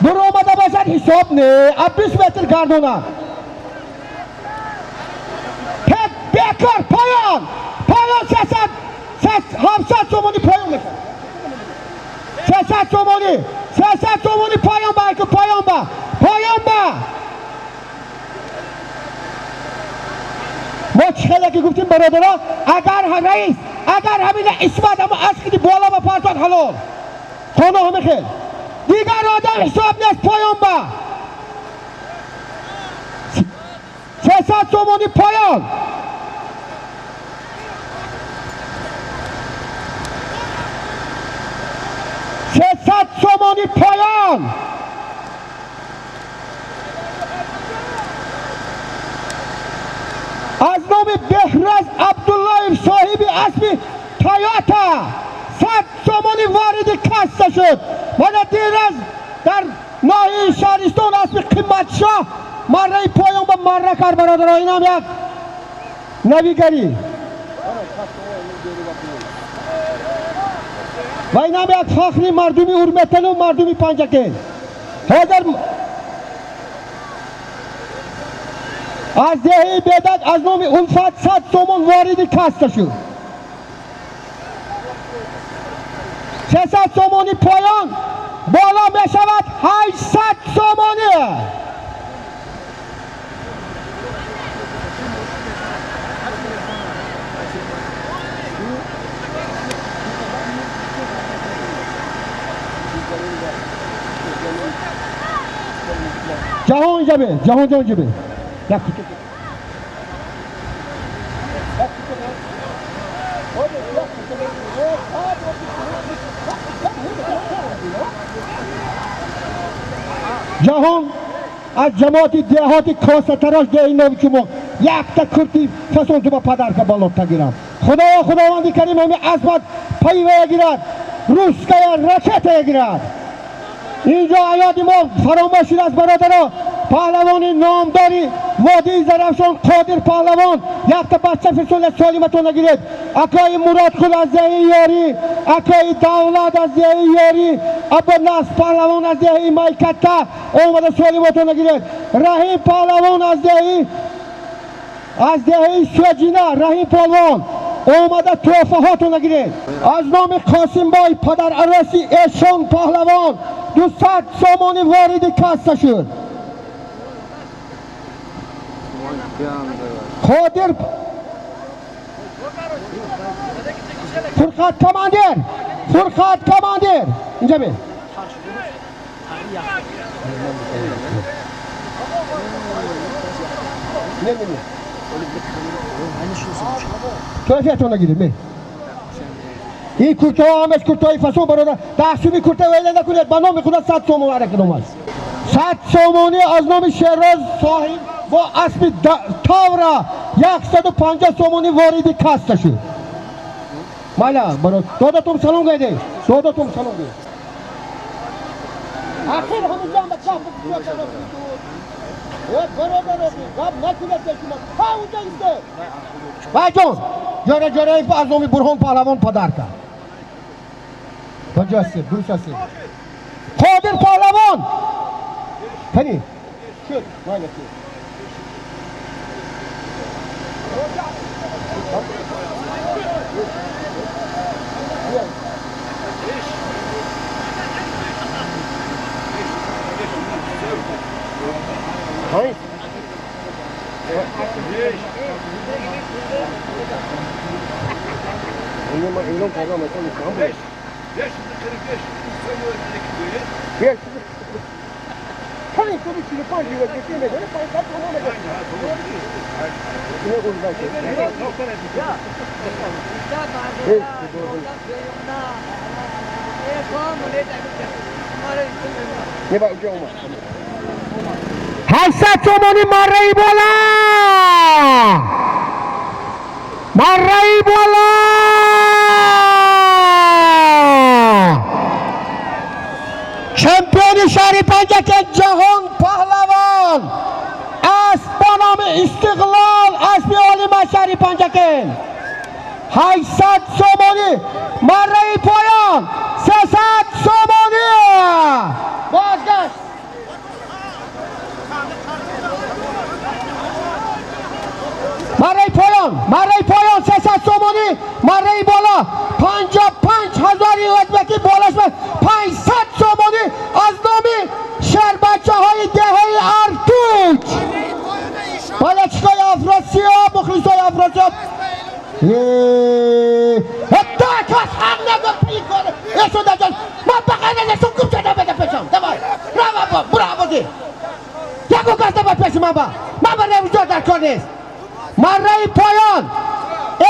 Speaker 3: Буромада бошад ҳисоб не, 20 метр гардонад. Бекор поён! Поён 600 700 сомонӣ поён мешавад. 600 сомонӣ, 600 сомонӣ поён ба, поён ба, поён ба. Мо чӣ хеле ки гуфтем бародарон, агар раис, агар ҳамин Исмат ҳама аскиди боло ба партод ҳалол. Хона ҳама хел. Дигар одам ҳисоб нест, поён ба. 600 сомонӣ поён. 600 сомонӣ поён. Аз номи Беҳраз Абдуллоев соҳиби аспи Тойота 100 сомонӣ вориди касса шуд. Мана дираз дар ноҳияи шаҳристон аспи Қиматшоҳ марраи поён ба марра кард бародарон. Инам як навигарӣ ва инам як фахри мардуми Урметану мардуми Панҷакент. Ҳозир аз деҳаи Бедак аз номи Улфат 100 сомон вориди касса шуд. 600 сомонӣ поён, боло мешавад 800 сомонӣ. Ҷаҳон ҷабе, ҷаҳон ҷон ҷабе. Як куту. Ҷаҳон аз ҷамоати деҳоти косатарош деҳи Нови Чумоқ якта курти фасон ту ба падарка болотта гирам. Худоё, Худованди Карим ҳами азмат пайвая гирад, русская ракетая гирад. Инҷо аёди мо фаромӯш шудааст бародаро. Паҳлавони номдори водии Зарафшон Қодир паҳлавон якта бача фирсонда солиматон нагиред. Акои Муродқул аз деҳаи Ёрӣ, акои Давлат аз деҳаи Ёрӣ, Абдунас паҳлавон аз деҳаи Майкатта омада солиматон нагиред. Раҳим паҳлавон аз деҳаи Суҷина, Раҳим паҳлавон омада тӯҳфаҳотон нагиред. Аз номи Қосимбой падар ароси Эшон паҳлавон 200 сомонӣ вориди касса шуд. Қодир Фурқат командир, Фурқат командир инҷа бин. Не, не, не. Тӯҳфаатон нагиред, ме. Ин куртаҳо ҳамаш куртаҳои фасон бародар. Даҳсуми курта вайла накунед, ба номи Худо 100 сомон ҳаракат омад. 100 сомонӣ аз номи Шероз соҳиб бо аспи Тавра 150 сомонӣ вориди касса шуд. Майла бародар, додатум салом гӯед, додатум салом гӯед. Ахир ҳамунҷо ба чап бародар, гап накунед шумо. Ҳа унҷо истед. Вайҷон, ҷора ҷораев аз номи Бурҳон паҳлавон падарка. Куҷо ҳастед? Дуруст ҳастед? Қодир паҳлавон. Кани? Шуд, майла шуд.
Speaker 2: Ман эълон кардам, 545 ӯзбекӣ медонӣ, 500 сомон мегӯяд.
Speaker 3: 800 сомонӣ марраи бола, марраи бола. Чемпиони шаҳри Панҷакент Ҷаҳон Паҳлавон, асп ба номи Истиқлол, аспи олима шаҳри Панҷакент, 800 сомонӣ. Марраи поён 300 сомонӣ. Бозгашт. Марраи поён, марраи поён 300 сомонӣ, марраи боло 55 ҳазори ӯзбекӣ, болаш 500 сомонӣ аз номи шербачаҳои деҳаи Артуч, болачикои Афросиёб, мухлисои Афросиёб. Ҳатто кас ҳақ нагуфт ин кор эшодаҷон. Ман ба ғайр аз эшон гум шуда беда пешам. Давай, рава, бура бозӣ. Ягон кас наба пеши ман, ба ман ба ревҷо дар кор нест. Марраи поён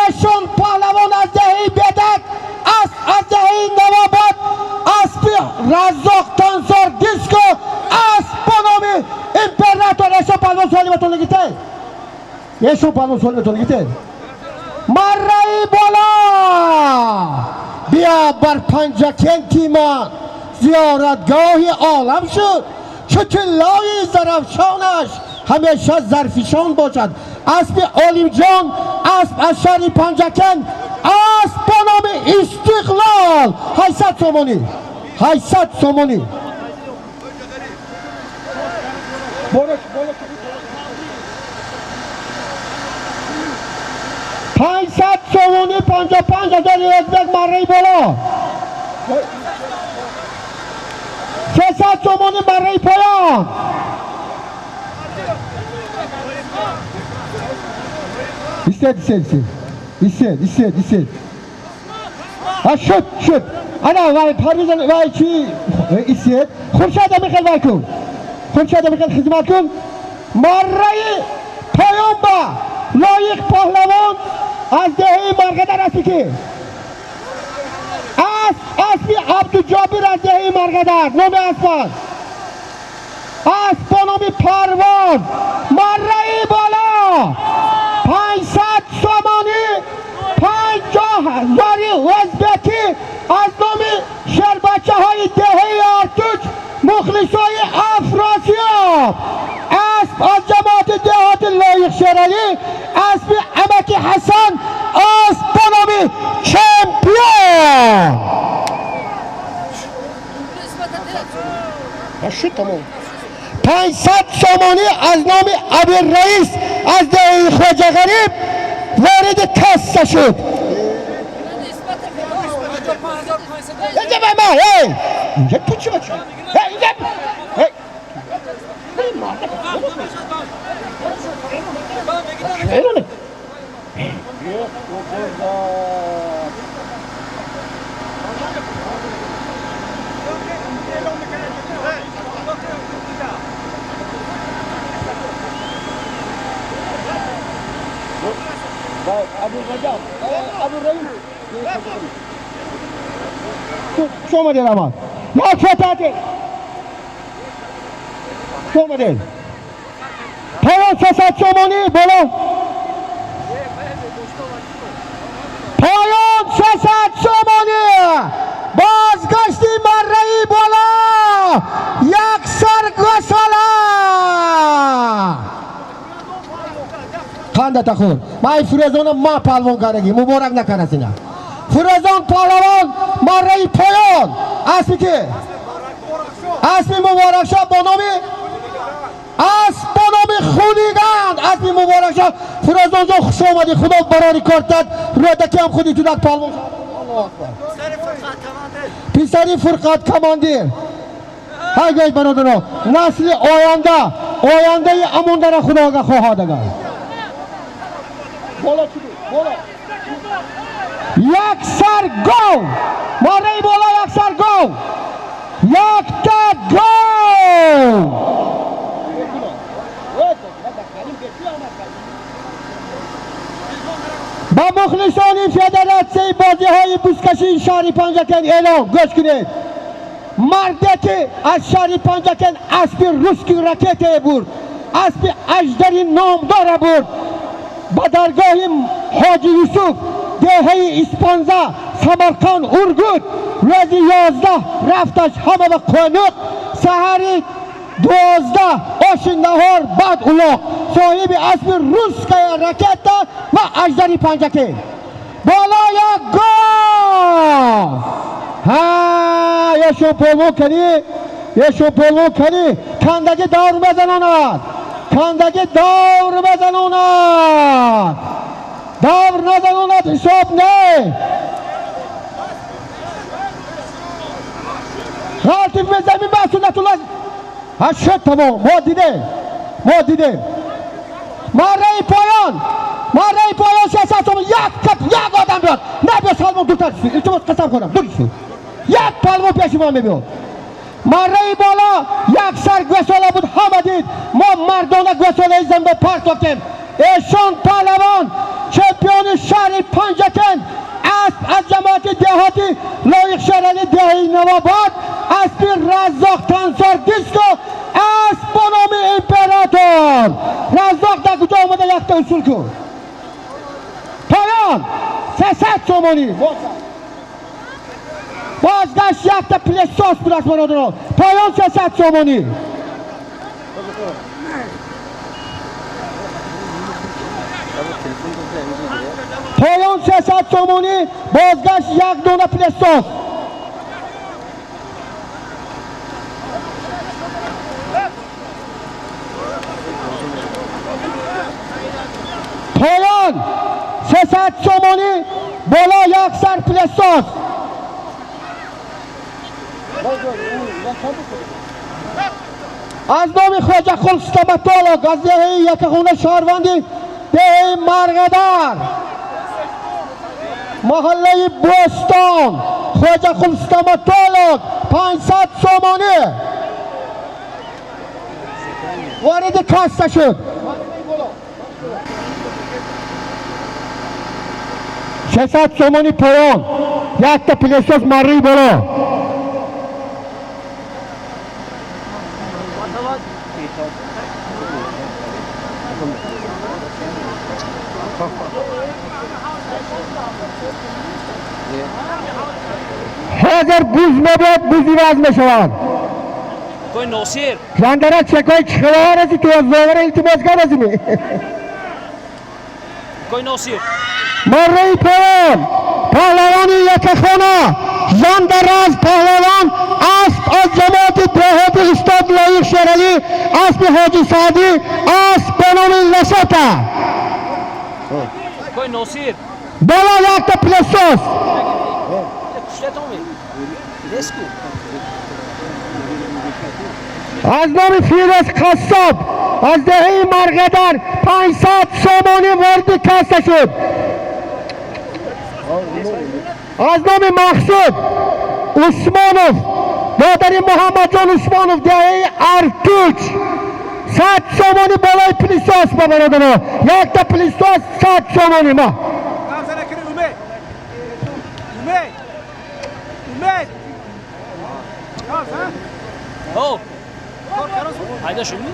Speaker 3: эшон паҳлавон аз деҳаи Бедак, асп аз деҳаи Навобод, аспи Раззоқ Тансор Диско, асп бо номи Император. Эшон паҳлавон солиматон гитед, эшон паҳлавон солиматон гитед. Марраи боло бия бар Панҷакенти ман, зиёратгоҳи олам шуд, чу тиллои зарафшонаш ҳамеша зарфишон бошад. Аспи Олимҷон, асп аз шаҳри Панҷакент, асп бо номи Истиқлол, 800 сомонӣ, 800 сомонӣ. 500 сомонӣ, 55 ҳазори ӯзбек марраи боло, 300 сомонӣ марраи поён. Истед, истед, истед, истед, истед, истед. Шуд, шуд. Ана вай Парвиз, вай чи, истед. Хуршеда михел вай кун, Хуршеда михел хизмат кун. Марраи поён ба Лоиқ паҳлавон аз деҳаи Марғадар, аспи ки? Асп, аспи Абдуҷобир аз деҳаи Марғадар, номи аспаш, асп бо номи Парвоз. Марраи боло 500 сомонӣ, 50 ҳазори ӯзбекӣ аз номи шербачаҳои деҳаи Артуч, мухлисои Афросиёб, асп аз ҷамоати деҳоти Лоиқ Шералӣ, аспи амаки Ҳасан, асп бо номи Чемпион. Шуд, тамом. 500 сомонӣ аз номи Абирраис аз деҳаи Хоҷағариб вориди касса шуд. Инҷа ба ман, эй, инҷа ту чӣ бача? Инҷа, эй, Хуш омадед, Амад. Як фатате. Хуш омадед. Поён 300 сомонӣ, боло. Поён 300 сомонӣ. Бозгашти марраи боло. Як саргосола. Қандата хӯр. Ман Фирӯзона ма паҳлавон кардагӣ. Муборак накард ина. Фирӯзон паҳлавон марраи поён. Аспи ки? Аспи Муборакшоҳ бо номи, асп бо номи Хулиган, аспи Муборакшоҳ. Фирӯзонҷон, хуш омадӣ, худо барори кор дад. Рӯдаки ҳам худи тудак паҳлавон. Аллоҳу акбар. Писари Фурқат командир. Ҳай гӯед, бародаро, насли оянда, ояндаи амондара худога хоҳад агар. Боло чӣ буд? Боло. Як сар гов, марраи боло як сар гов, якта гов. Ба мухлисони федератсияи бозиҳои бузкашии шаҳри Панҷакент эълон, гӯш кунед. Марде ки аз шаҳри Панҷакент аспи русский ракетае бурд, аспи аждари номдора бурд, ба даргоҳи Ҳоҷи Юсуф, деҳаи Испанза, Самарқанд, Ургут, рӯзи 11 рафташ ҳама ба қонуқ, саҳари 12 оши наҳор, баъд улоқ, соҳиби аспи русская ракета ва аждари Панҷакент. Боло як гов. Ҳа, ешон полвон кани, ешон полвон кани, кандаги давр мезанонад, кандаги давр мезанонад, давр назанонад ҳисоб не. Ғалтиф мезамин ба Суннатулло. Ҳа, шуд, тамом, мо дидем, мо дидем. Марраи поён, марраи поён 600 сом. Як кап, як одам биёд, набиёд Салмон, дуртар, илтимос, қасам хӯрам, дур, як палвон пеши мо мебиёд. Марраи боло як сар гӯсола буд, ҳама дид, мо мардона гӯсолаи замба партофтем. Эшон паҳлавон, чемпиони шаҳри Панҷакент, асп аз ҷамоати деҳоти Лоиқ Шерали, деҳаи Навобод, аспи Раззоқ Тансор Диско, асп бо номи Император. Раззоқ дар куҷо омада, якта усул кун. Поён 300 сомонӣ, бозгашт якта пылесос будааст, бародарон. Поён 300 сомонӣ. Поён 300 сомонӣ, бозгашт як дона пылесос. Поён 300 сомонӣ, боло як сар пылесос. Аз номи Хоҷақул стоматолог аз деҳаи Якахона, шаҳрванди деҳаи Марғадар, маҳаллаи Бӯстон, Хоҷақул стоматолог 500 сомонӣ вориди касса шуд. 600 сомонӣ поён, якта пылесос марраи боло. Ҳозир буз мебиёд, буз иваз мешавад.
Speaker 1: Кой Носир.
Speaker 3: Жандара, чекои чихелаа раси, ту аз зовара илтимос кардасими.
Speaker 1: Кой Носир.
Speaker 3: Марраи поён паҳлавони Якахона Жандараз паҳлавон, асп аз ҷамоати деҳоти устод Лоиқ Шералӣ, аспи Ҳоҷи Саъдӣ, асп ба номи Лашота.
Speaker 1: Кой Носир.
Speaker 3: Боло якта пылесос.
Speaker 1: Куштатоми. Неску.
Speaker 3: Аз номи Фирӯз Қассоб аз деҳаи Марғадар 500 сомонӣ вориди касса шуд. Аз номи Мақсуд Усмонов, додари Муҳаммадҷон Усмонов, деҳаи Артуч, 100 сомонӣ болои пылесос. Ба бародаро, якта пылесос 100 сомонӣ ма.
Speaker 1: О. Пайдо шудми?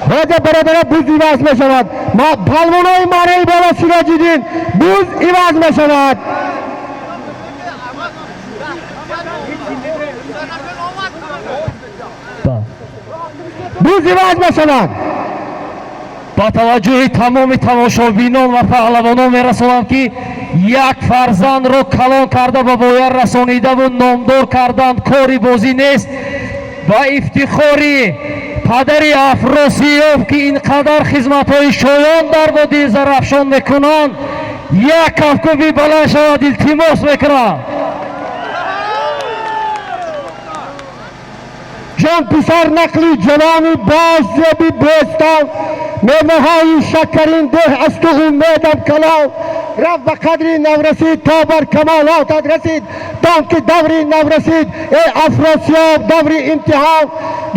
Speaker 3: Ҳозир, бародаро, буз иваз мешавад. Палвонои марраи боло Сироҷиддин, буз иваз мешавад. Буз иваз мешавад.
Speaker 4: Ба таваҷҷӯҳи тамоми тамошобинон ва паҳлавонон мерасонам, ки як фарзандро калон карда, ба воя расонидаву номдор кардан кори бозӣ нест. Ба ифтихори падари Афросиёб, ки ин қадар хизматҳои шоён дар водии Зарафшон мекунанд, як кафкӯби баланд шавад, илтимос мекунам.
Speaker 3: Ҷон писар, нақли ҷавони боззеби Бӯстон, Меваҳои шакарин деҳ аз ту умедам калон. Рафт ба қадри наврасид то бар камолотат расид. Дон ки даври наврасид эй Афросиёб даври имтиҳон.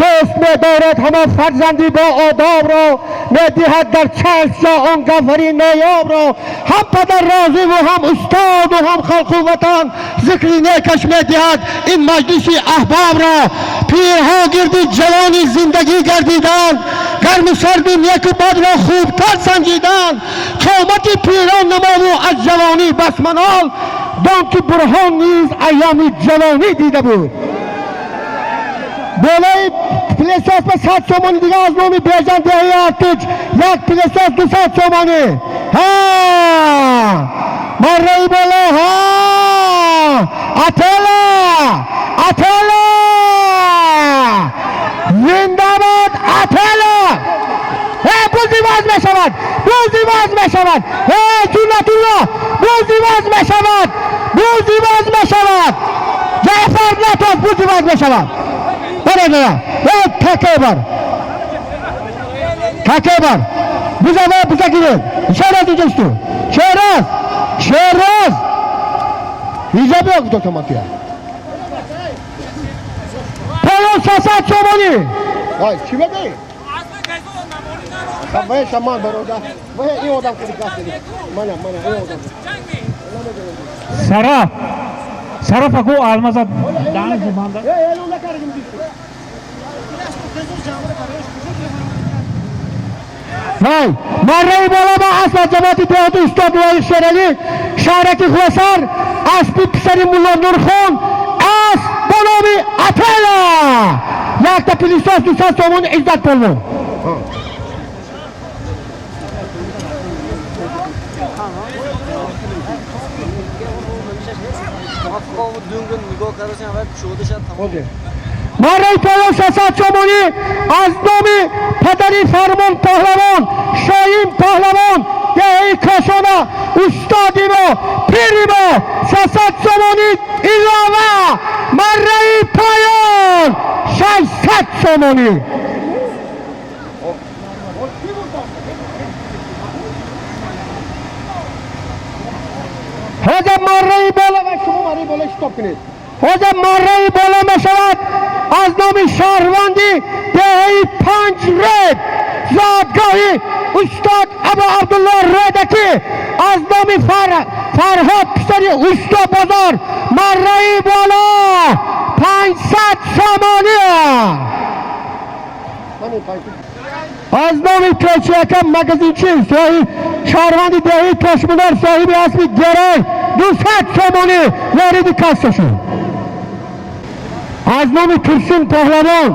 Speaker 3: Дӯст медорад ҳама фарзанди бо одобро, медиҳад дар чашм ҷо он гавҳари ноёбро. Ҳам падар розиву ҳам устоду ҳам халқу ватан, зикри некаш медиҳад ин маҷлиси аҳбобро. Пирҳо гирди ҷавони зиндагӣ гардиданд, гарму сарди неку бадро хубтар санҷиданд. Қомати пирон намову аз ҷавонӣ басманол, дон ки Бурҳон низ айёми ҷавонӣ дида буд. Болои пылесос ба 100 сомонӣ дига аз номи Бежан деҳаи Артуч, як пылесос 200 сомонӣ. Ҳа, марраи боло, ҳа, Атела, Атела, зиндабод Атела. Э, буз иваз мешавад, буз иваз мешавад. Э, Ҷуннатулло, буз иваз мешавад, буз иваз мешавад. Ҷаъфар натоз, буз иваз мешавад. Бародар, э, каке бар, каке бар, буза ва буза гиред. Шераз инҷасту, Шераз, Шераз инҷа биё, гуфтам ман туя. Поён 600 сомонӣ.
Speaker 2: Ай, чӣ мегӯӣ? Вай шаман бародар. Вай ин одам ки даст мана мана ин одам.
Speaker 5: Сараф, Сараф аку алмаза даҳани банда.
Speaker 2: Э, элон накардим.
Speaker 3: Вай, марраи боло ба асп аз ҷамоати деҳоти устод Лоиқ Шералӣ, шаҳраки Хуласар, аспи писари Мулло Нурхон, асп бо номи Атела. Якта пылесос 200 сомони, Иззат полвон. Марраи поён 600 сомонӣ аз номи падари Фармон паҳлавон, Шоҳин паҳлавон, деҳаи Кошона, устоди мо, пири мо, 600 сомонӣ илова. Марраи поён 600 сомонӣ. Ҳозир марраи боло ва
Speaker 2: шумо марраи боло стоп кунед.
Speaker 3: Ҳозир марраи боло мешавад аз номи шаҳрванди деҳаи Панҷ Ред, зодгоҳи устод Абу Абдулло Рӯдакӣ, аз номи Фарҳод писари Усто Бозор, марраи боло 500 сомонӣ. Аз номи Кечиякам магазинчи, соҳиб шаҳрванди деҳаи Тошмунор, соҳиби аспи Герой, 200 сомонӣ вориди касса шуд. Аз номи Турсун паҳлавон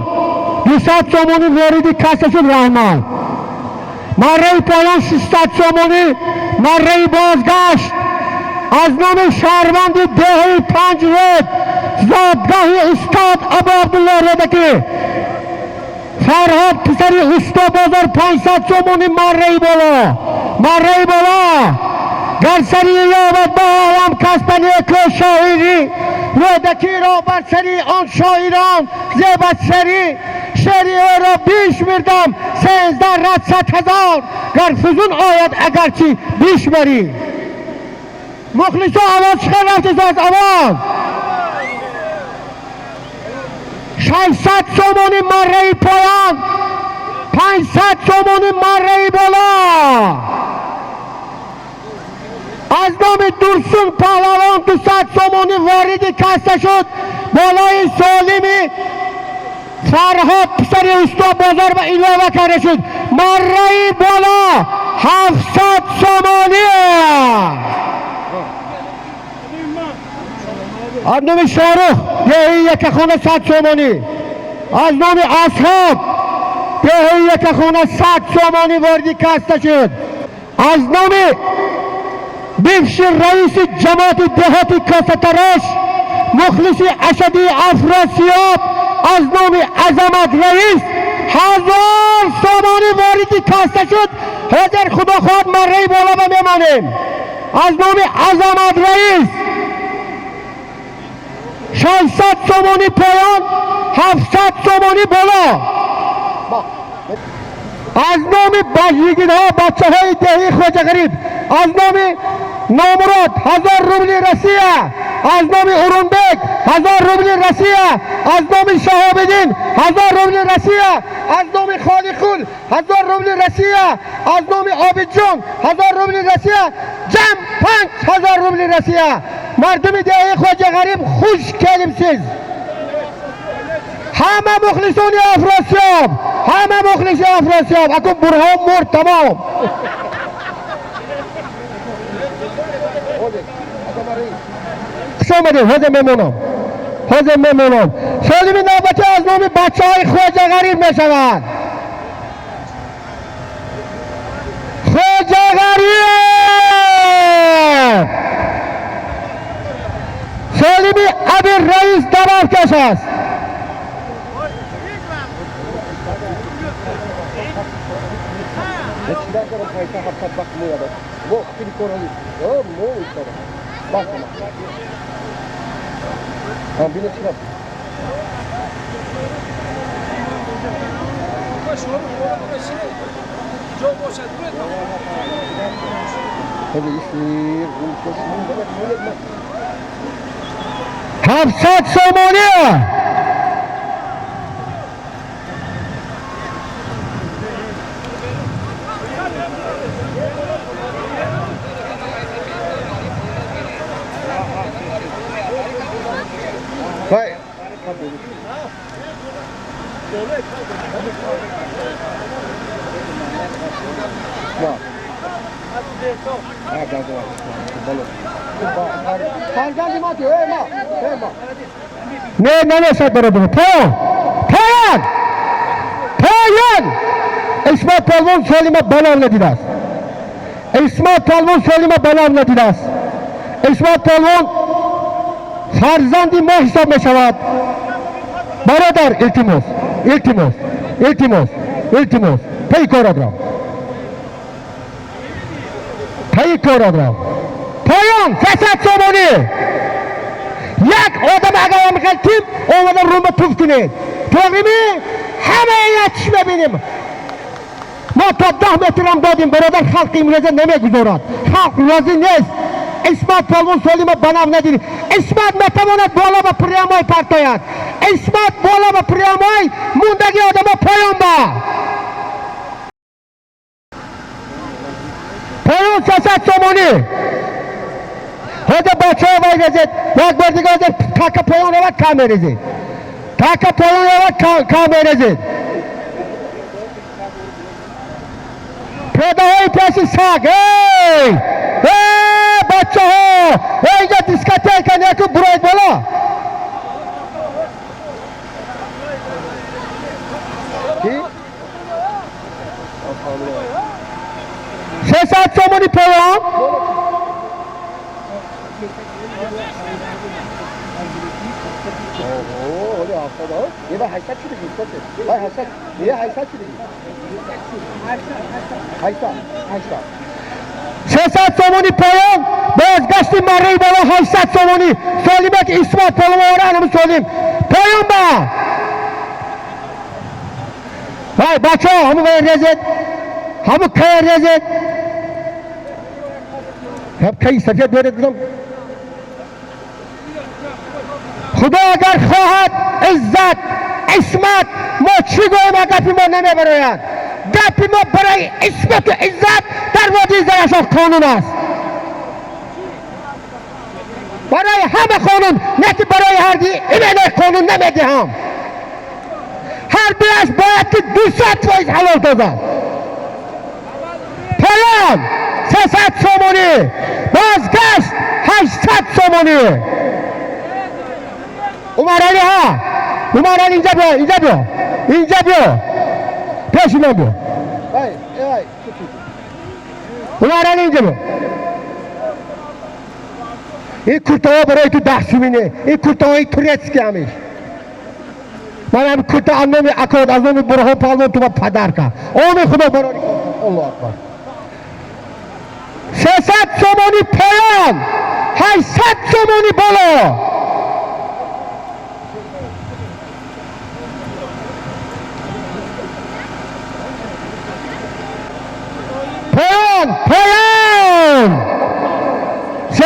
Speaker 3: 200 сомонӣ вориди касса шуд. Раҳмон. Марраи поён 600 сомонӣ, марраи бозгашт аз номи шаҳрванди деҳаи Панҷ Ред, зодгоҳи устод Абу Абдулло Рӯдакӣ, Фарҳод писари Усто Бозор, 500 сомонӣ марраи боло. Марраи боло. Гар сари ёбад ба олам кас ба неку шоирӣ, Рӯдакиро бар сари он шоирон зебад сарӣ. Шеъри ӯро бишмирдам 13 рад 100 000, гар фузун ояд агарчи бишмарӣ. Мухлисо, овоз чиқар рафтисоз, овоз. 600 сомонӣ марраи поён, 500 сомонӣ марраи боло. Аз номи Дурсун паҳлавон 200 сомонӣ вориди касса шуд. Болои солими Фарҳод писари Усто Бозор ба илова карда шуд. Марраи боло 700 сомонӣ. Аз номи Шорух деҳаи Якахона 100 сомонӣ. Аз номи Асҳоб деҳаи Якахона 100 сомонӣ вориди касса шуд. Аз номи бивши раиси ҷамоати деҳоти Косатарош, мухлиси ашадии Афросиёб, аз номи Азамат раис 1000 сомонӣ вориди касса шуд. Ҳозир худо хоҳад марраи боло ба мемонем. Аз номи Азамат раис 600 сомонӣ поён, 700 сомонӣ боло. Аз номи йигитҳо, бачаҳои деҳии Хоҷағариб, аз номи Номурод 1000 рубли Россия, аз номи Урунбек 1000 рубли Россия, аз номи Шаҳобиддин 1000 рубли Россия, аз номи Холиқул 1000 рубли Россия, аз номи Обидҷон 1000 рубли Россия, ҷамъ 5000 рубли Россия. Мардуми деҳии Хоҷағариб, хуш келибсиз. Ҳама мухлисони Афросиёб, ҳама мухлиси Афросиёб, акун Бурҳон мурд, тамом. Хуш омадед, ҳозир мемонам, ҳозир мемонам. Солими навбатӣ аз номи бачаҳои Хоҷағариб мешавад. Хоҷағариб! Солими Абир Раис даваркаш аст. 700 сомонӣ. Не, намешад, бародар. Поён, поён, поён. Исмат Палвон Солима балав надидааст. Исмат Палвон Солима балав надидааст. Исмат Палвон фарзанди мо ҳисоб мешавад. Бародар, илтимос, илтимос, илтимос, илтимос, пай корат рав, пай корат рав. Поён, 300 сомонӣ. Як одам агар ҳамихел тим омада румба туф кунед, тоғрими ҳамаи чиш мебинем. Мо то 10 метрам додем, бародар. Халқи имрӯза намегузорад, халқ розӣ нест. Исмат Полвон Солима ба нав надидӣ. Исмат метавонад боло ба прямой партояд. Исмат боло ба прямой, мундаги одамо поён ба поён. 300 сомонӣ. Ҳозир бачаҳо вай резед, як бор дига ҳозир така поён равад, кам мерезед, така поён равад, кам мерезед. Пиёдаҳои пеши саг, эй эй, бачаҳо, инҷа дискотека неку, буроед боло. 300 сомонӣ поён. 300 сомонӣ поён, бозгашти марраи боло 800 сомонӣ. Солиме ки Исмат Полвон анам солим поён ба вай. Бачаҳо, ҳаму вай резед, ҳаму кая резед, каи сафед беред. Гудам, худо агар хоҳад, иззат, исмат. Мо чӣ гӯем, гапи мо намебарояд. Гапи мо барои исмату иззат дар водии Зарафшон қонун аст, барои ҳама қонун, не ки барои ҳарди именно қонун намедиҳам. Ҳар дуяш бояд ки 200% ҳалол додад. Поён 300 сомонӣ, бозгашт 800 сомонӣ. Умарали, ҳа, Умарали, инҷа биё, инҷа биё, инҷа биё, пеши ман биё. Умарали, инҷа биё. Ин куртаҳо барои ту 10 сумине, ин куртаҳои турецкий ҳамеш. Ман ҳами курта аз номи акод, аз номи Бурҳон Палвон ту ба падарка. Оми худо барори. Аллоҳу акбар. 300 сомонӣ поён, 800 сомонӣ боло.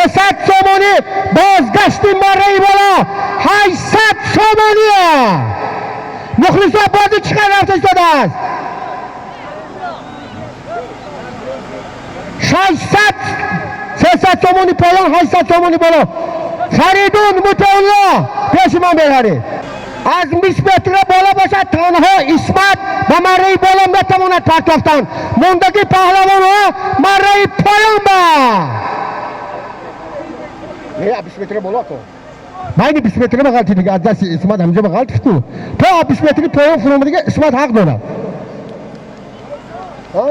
Speaker 3: 300 сомонӣ бозгашти марраи боло 800 сомонӣ. Мухлисо, бозӣ чӣ қадр рафта истодааст? 600, 300 сомонӣ поён, 800 сомонӣ боло. Фаридун Мутеулло, пеши ман беҳаред. Аз 20 метра боло бошад, танҳо Исмат ба марраи боло метавонад партофтан. Мондагӣ паҳлавонҳо марраи поён ба. Не, 20 метра боло ко. Байни 20 метра ба ғалти дига, аз дасти Исмат ҳамҷа ба ғалти ку. То 20 метри поён фуромадига Исмат ҳақ дорад. Ҳа?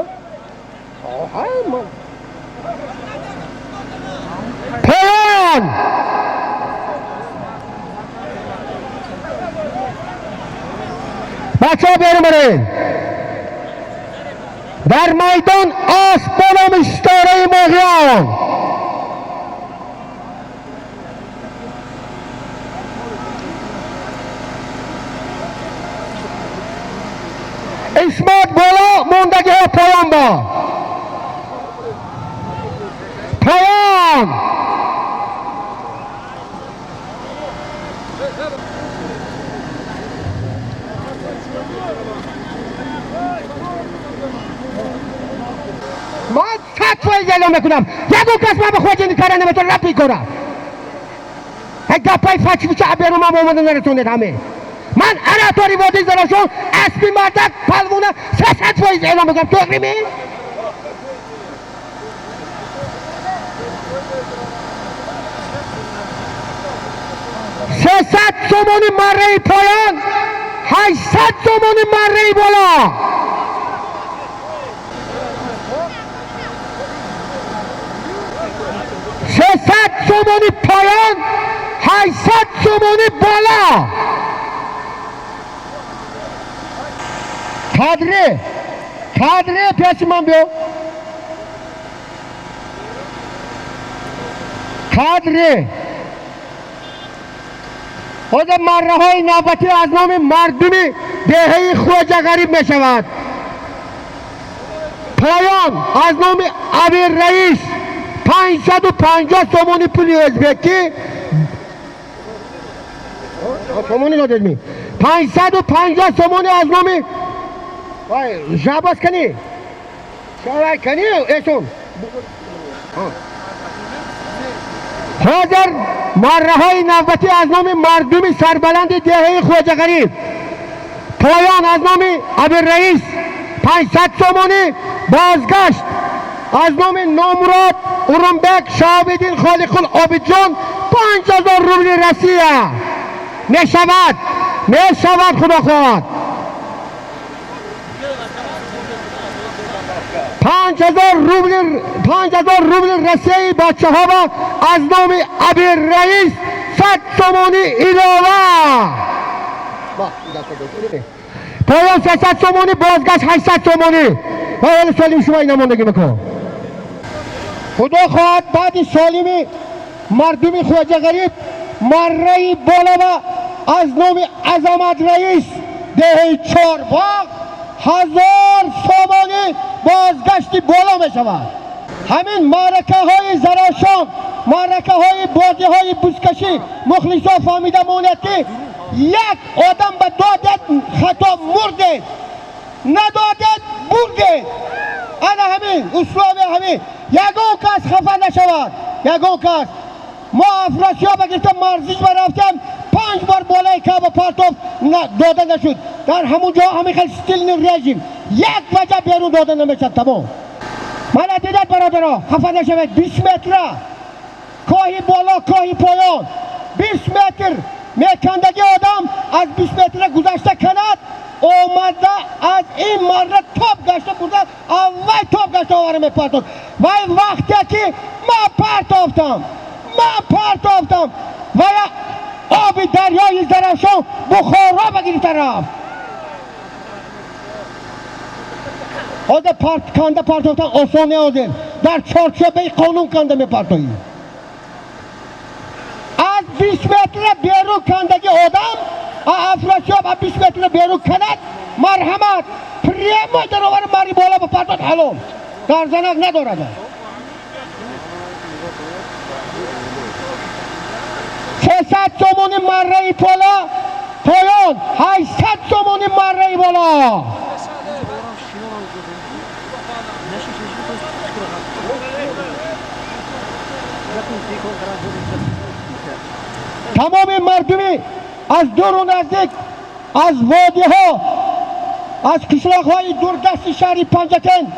Speaker 3: Поён! Бачаҳо, берун бароед. Дар майдон асп бо номи Ситораи Моҳиён. Исмат боло, мондагиҳо поён ба. Поён! Ман 100% эълон мекунам. Ягон кас ман ба хоҷини кара наметавонад рапи кора. Гапай фачвича берун ман омада нарасонед ҳаме. Ман аратори водии Зарафшон аспи мардак палвона 300% эълон мекунам. Тоғри ме? 300 сомони марраи поён, 800 сомони марраи боло. 300 сомони поён, 800 сомони боло. Қадре, қадре, пеши ман биё. Қадре. Ҳозир марраҳои навбатӣ аз номи мардуми деҳаи Хоҷағариб мешавад. Поён аз номи Амир Раис 550 сомони пули ӯзбекӣ. Сомони додед ми? 550 сомони аз номи вай Жабас кани? Шавай кани эсон? Ҳозир марраҳои навбатӣ аз номи мардуми сарбаланди деҳаи Хоҷағариб. Поён аз номи Амир Раис 500 сомонӣ, бозгашт аз номи Номурод Урумбек Шоҳобиддин Холиқул Обидҷон 5000 рубли Россия. Мешавад, мешавад, худо хоҳад. 5000 рубли, 5000 рубли Россияи бачаҳо аз номи Амир Раис 100 сомонӣ илова. Поён 300 сомонӣ, бозгашт 800 сомонӣ. Ҳоли солим шумо ин намондагӣ мекун. Худо хоҳад баъди солими мардуми Хоҷағариб марраи болова аз номи Азамат Раис деҳаи Чорбоғ 1000 сомонӣ бозгашти боло мешавад. Ҳамин маъракаҳои Зарафшон, маъракаҳои бозиҳои бузкашӣ мухлисо фаҳмида монад, ки як одам ба додед хато мурдед, надодед бурдед. Ана ҳамин условия, ҳамин. Ягон кас хафа нашавад, ягон кас. Мо Афросиёба гирифта марзиш ба рафтем, 5 бор болои каба партоф дода нашуд. Дар ҳамун ҷо ҳамин хел стилни режим як ваҷа берун дода намешад. Тамом. Мана дидед, бародаро, хафа нашавед. 20 метра коҳи боло, коҳи поён, 20 метр мекандаги одам аз 20 метра гузашта канад, омада аз ин марра топ гашта бурда, аввал топ гашта овара мепартод. Вай вақте ки ман партофтам, ман партофтам, вая оби дарёи Зарафшон Бухоро ба гирифта рафт. Ҳозир канда партофтан осон не, ҳозир дар чорчӯбаи қонун канда мепартоӣ. Аз 20 метра берун кандаги одам, Афросиёб аз 20 метра берун канад, марҳамат, прямо даровари марри боло ба партод, ҳалол. Гарзанак надорад. 300 сомони марраи пола поён, 800 сомони марраи боло. Тамоми мардуми аз дуру наздик, аз водиҳо, аз қишлоқҳои дурдасти шаҳри Панҷакент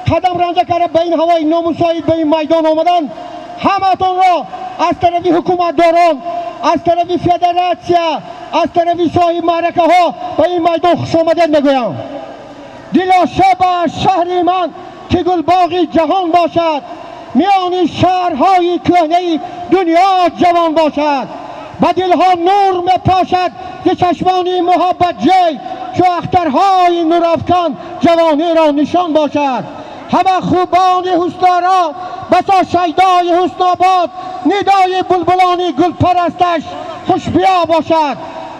Speaker 3: қадам ранҷа карда ба ин ҳавои номусоид ба ин майдон омаданд, ҳаматонро аз тарафи ҳукуматдорон, аз тарафи федератсия, аз тарафи соҳиби маъракаҳо ба ин майдон хушомадед мегӯям. Дилоша ба шаҳри ман ки гулбоғи ҷаҳон бошад, миёни шаҳрҳои кӯҳнаи дунё ҷавон бошад, ба дилҳо нур мепошад зи чашмони муҳаббатҷӯй, чу ахтарҳои нурафкан ҷавониро нишон бошад. Ҳама хубони ҳусноро басо шайдои ҳуснобод, нидои булбулони гулпарасташ хушбиё бошад.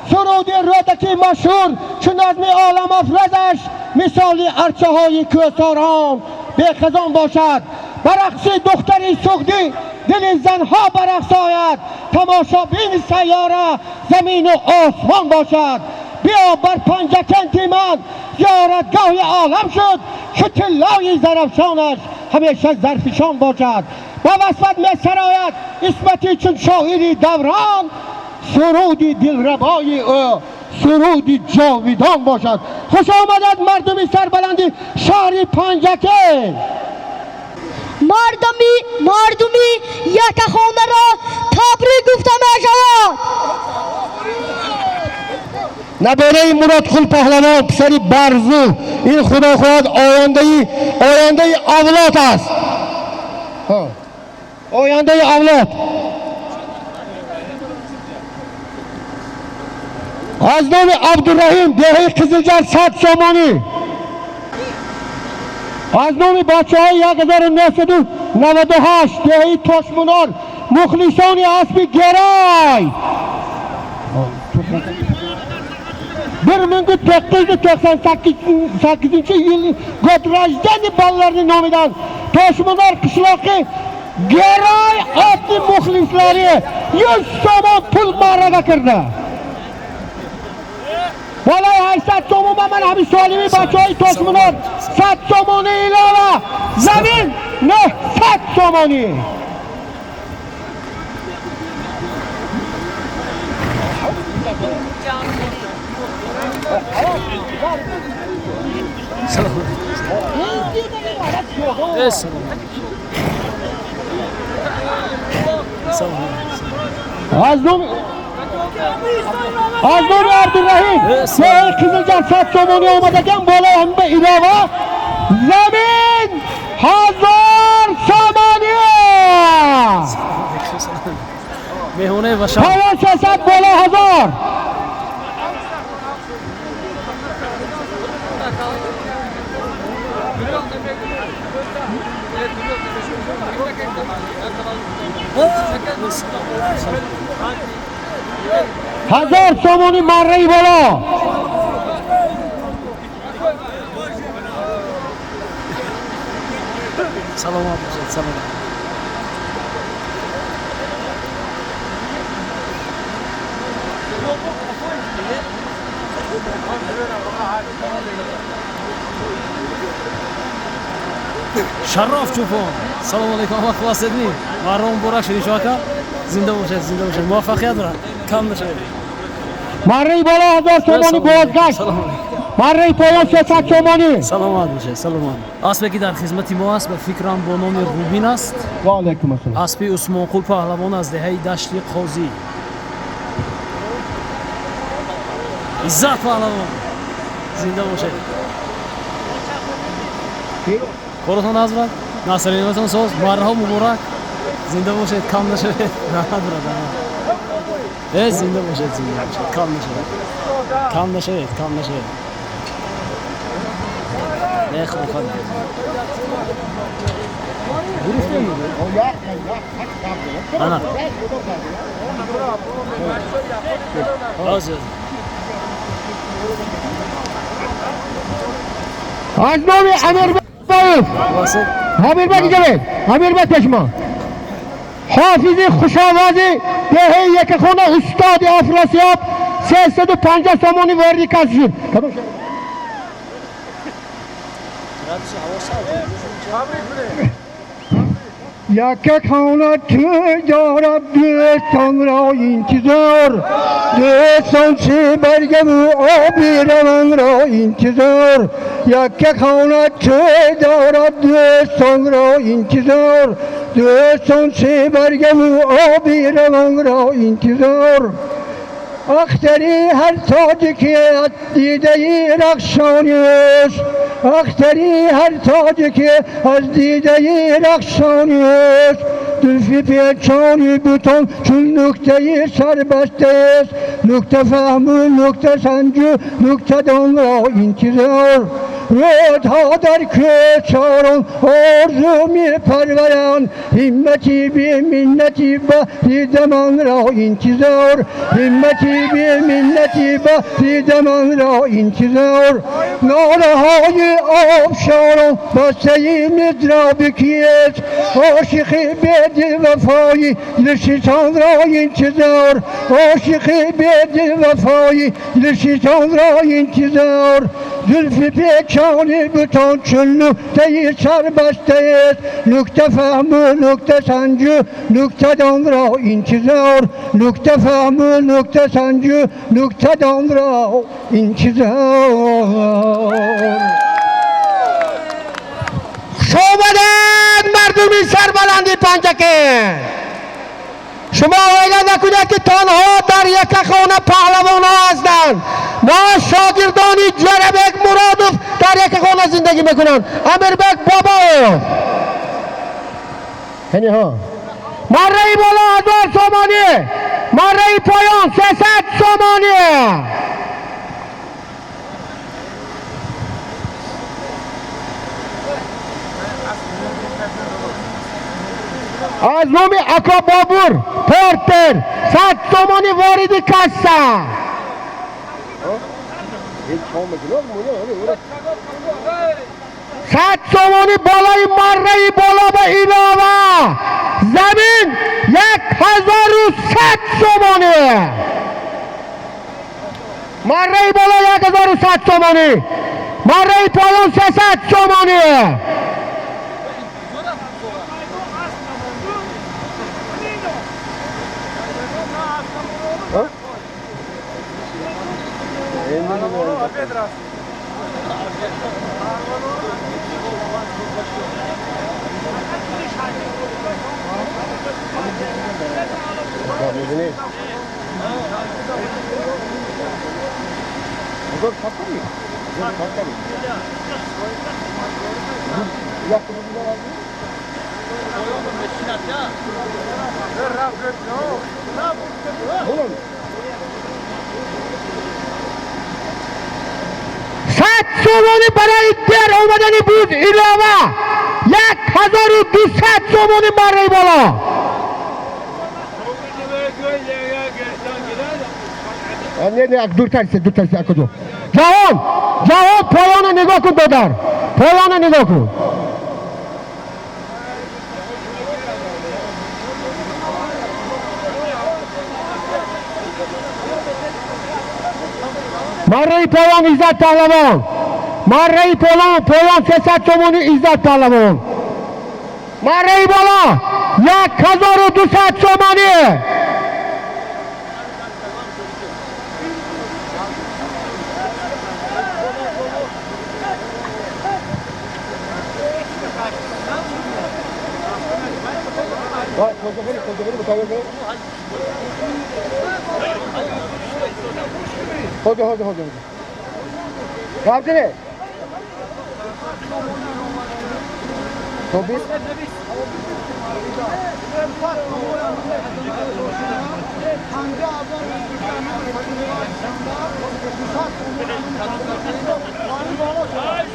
Speaker 3: Суруди рӯдаки машҳур чу назми оламафразаш мисоли арчаҳои кӯҳсорон бехазон бошад. Ба рақси духтари суғдӣ дили занҳо барақс ояд, тамошобини сайёра замину осмон бошад. Биё бар Панҷакенти ман зиёратгоҳи олам шуд, чу тиллои зарафшонаш ҳамеша зарфишон бошад. Ба васфат месарояд исмати чун шоири даврон, суруди дилрабои ӯ суруди ҷовидон бошад. Хуш омадад мардуми сарбаланди шаҳри Панҷакент.
Speaker 7: Мардуми якахонаро табрик гуфта мешавад.
Speaker 3: Набераи Муродқул паҳлавон, писари Барзу, ин худо хоҳад ояндаи авлод аст. Ояндаи авлод. Аз номи Абдураҳим, деҳаи Қизилҷар, 100 сомонӣ. Аз номи бачаҳои 1998 деҳаи Тошмунор, мухлисони аспи Герой, 1998 yil год рождения bolalarning nomidan Toshmunor qishloqi Geroy otli muxlislari 100 somon pul marraga kirdi. Болои 800 сомон ба ман ҳамин солими бачаҳои Тошмунор 100 сомонӣ илова, замин 900 сомонӣ. Аз номи Абдураҳим деҳаи Қизилҷар 100 сомонӣ омадаган, болои ҳамин ба илова замин 1000 сомонӣ.
Speaker 1: Меҳмонаи ваша
Speaker 3: поён 600, боло 1000. 1000 сомонӣ марраи боло.
Speaker 1: Саломат бошед, саломат. Шароф чӯпон, салому алайкум, ҳама хуб ҳастед? Муҳаррам муборак шуд иншо ака. Зинда бошед, зинда бошед, муваффақият бирад, кам нашавед.
Speaker 3: Марраи боло 1000 сомонӣ бозгашт, марраи поён 300 сомонӣ.
Speaker 1: Саломат бошед, саломат. Аспе ки дар хизмати мо аст, ба фикрам бо номи Рубин аст.
Speaker 3: Ва алайкум ассалом.
Speaker 1: Аспи Усмонқул паҳлавон аз деҳаи Дашти Қозӣ. Иззат паҳлавон, зинда бошед. Коротон аз брат, насринатон соз, марраҳо муборак. Зинда бошед, кам нашавед. Раҳмат брат, раҳмат. Зинда бошед, зинда бошед, кам нашавед. Кам нашавед, кам нашавед. Не хуб. Гирифтем? Ана.
Speaker 3: Аз номи Амирбаев, Амирбек ҷавед, Амирбек пешмо, ҳофизи хушовози деҳаи Якахона устоди Афросиёб 350 сомонӣ вориди касса шуд.
Speaker 2: Якахона ту дорад дӯстонро интизор, дӯстон чӣ баргаву оби раванро интизор. Якахона ту дорад дӯстонро интизор, дӯстон чӣ баргаву оби раванро интизор. Ахтари ҳар тоҷики аз дидаи рахшонист, ахтари ҳар тоҷики аз дидаи рахшонист. Зулфи печони бутон чун нуктаи сарбастаест, нукта фаҳму нукта санҷу нуктадонро интизор. Рӯдҳо дар кӯчорон орзу мепарваранд, ҳиммати беминнати баҳри замонро интизор, ҳиммати беминнати баҳри замонро интизор. Нолаҳои обшорон бастаи мизроби кист, ошиқи бедилвафои дилшитонро интизор, ошиқи бедилвафои дилшитонро интизор. Зулфи печони бутон чун нуктаи сарбастаест, нукта фаҳму нукта санҷу нуктадонро интизор, нукта фаҳму нукта санҷу нуктадонро интизор.
Speaker 3: Хуш омадед мардуми сарбаланди Панҷакент. Шумо оила накунед ки танҳо дар Якахона паҳлавонҳо ҳастанд. Мо шогирдони Ҷарабек Муродов дар Якахона зиндагӣ мекунанд. Амирбек Бобоев. Ҳениҳо. Марраи боло 1000 сомонӣ, марраи поён 300 сомонӣ. Аз номи Ака Бобур Портер 100 сомонӣ вориди касса. 100 сомонӣ болои марраи боло ба илова замин 1100 сомонӣ. Марраи боло 1100 сомонӣ, марраи поён 300 сомонӣ. Сад сомонӣ барои дер омадани буз илова 1200 сомонӣ марраи боло. Не, не, дуртар истед, дуртар истед, акаҷон. Ҷаҳон, ҷаҳон, поёна нигоҳ кун, додар. Поёна нигоҳ кун. Марраи поён Иззат Паҳлавон. Марраи поён 300 сомонӣ Иззат Паҳлавон. Марраи боло 1200 сомонӣ.
Speaker 2: Ходи, ходи, ходи. Қабдире. Тоби.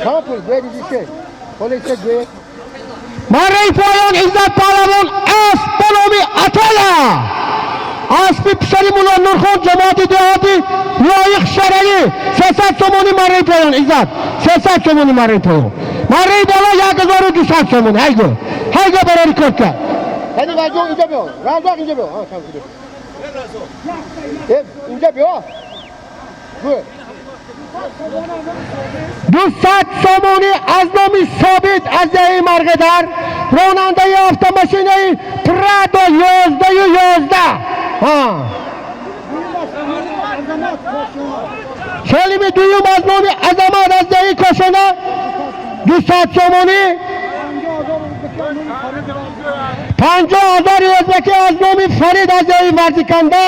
Speaker 2: Чанд пул? Гӯед ише. Ҳоло ише гӯед.
Speaker 3: Марраи поён Иззат Паҳлавон асп ба номи Атоя. Аспи писари Мулло Нурхон ҷамоати деҳоти Лоиқ Шаралӣ 300 сомонӣ марраи поён Иззат 300 сомонӣ марраи поён. Марраи боло 1200 сомонӣ. Ҳайго. Ҳайго барои рекорд кард.
Speaker 2: Ҳани ваҷон инҷа биё. Разоқ инҷа биё. Ҳа, чанд кунед.
Speaker 3: Инҷа биё. 200 сомонӣ аз номи Собит аз деҳаи Марғидар, ронандаи автомошинаи Прадо 11-11. Солими дуюм аз номи Азамат аз деҳаи Кошона 200 сомонӣ. 50,000 ӯзбекӣ аз номи Фарид аз деҳаи Варзиканда.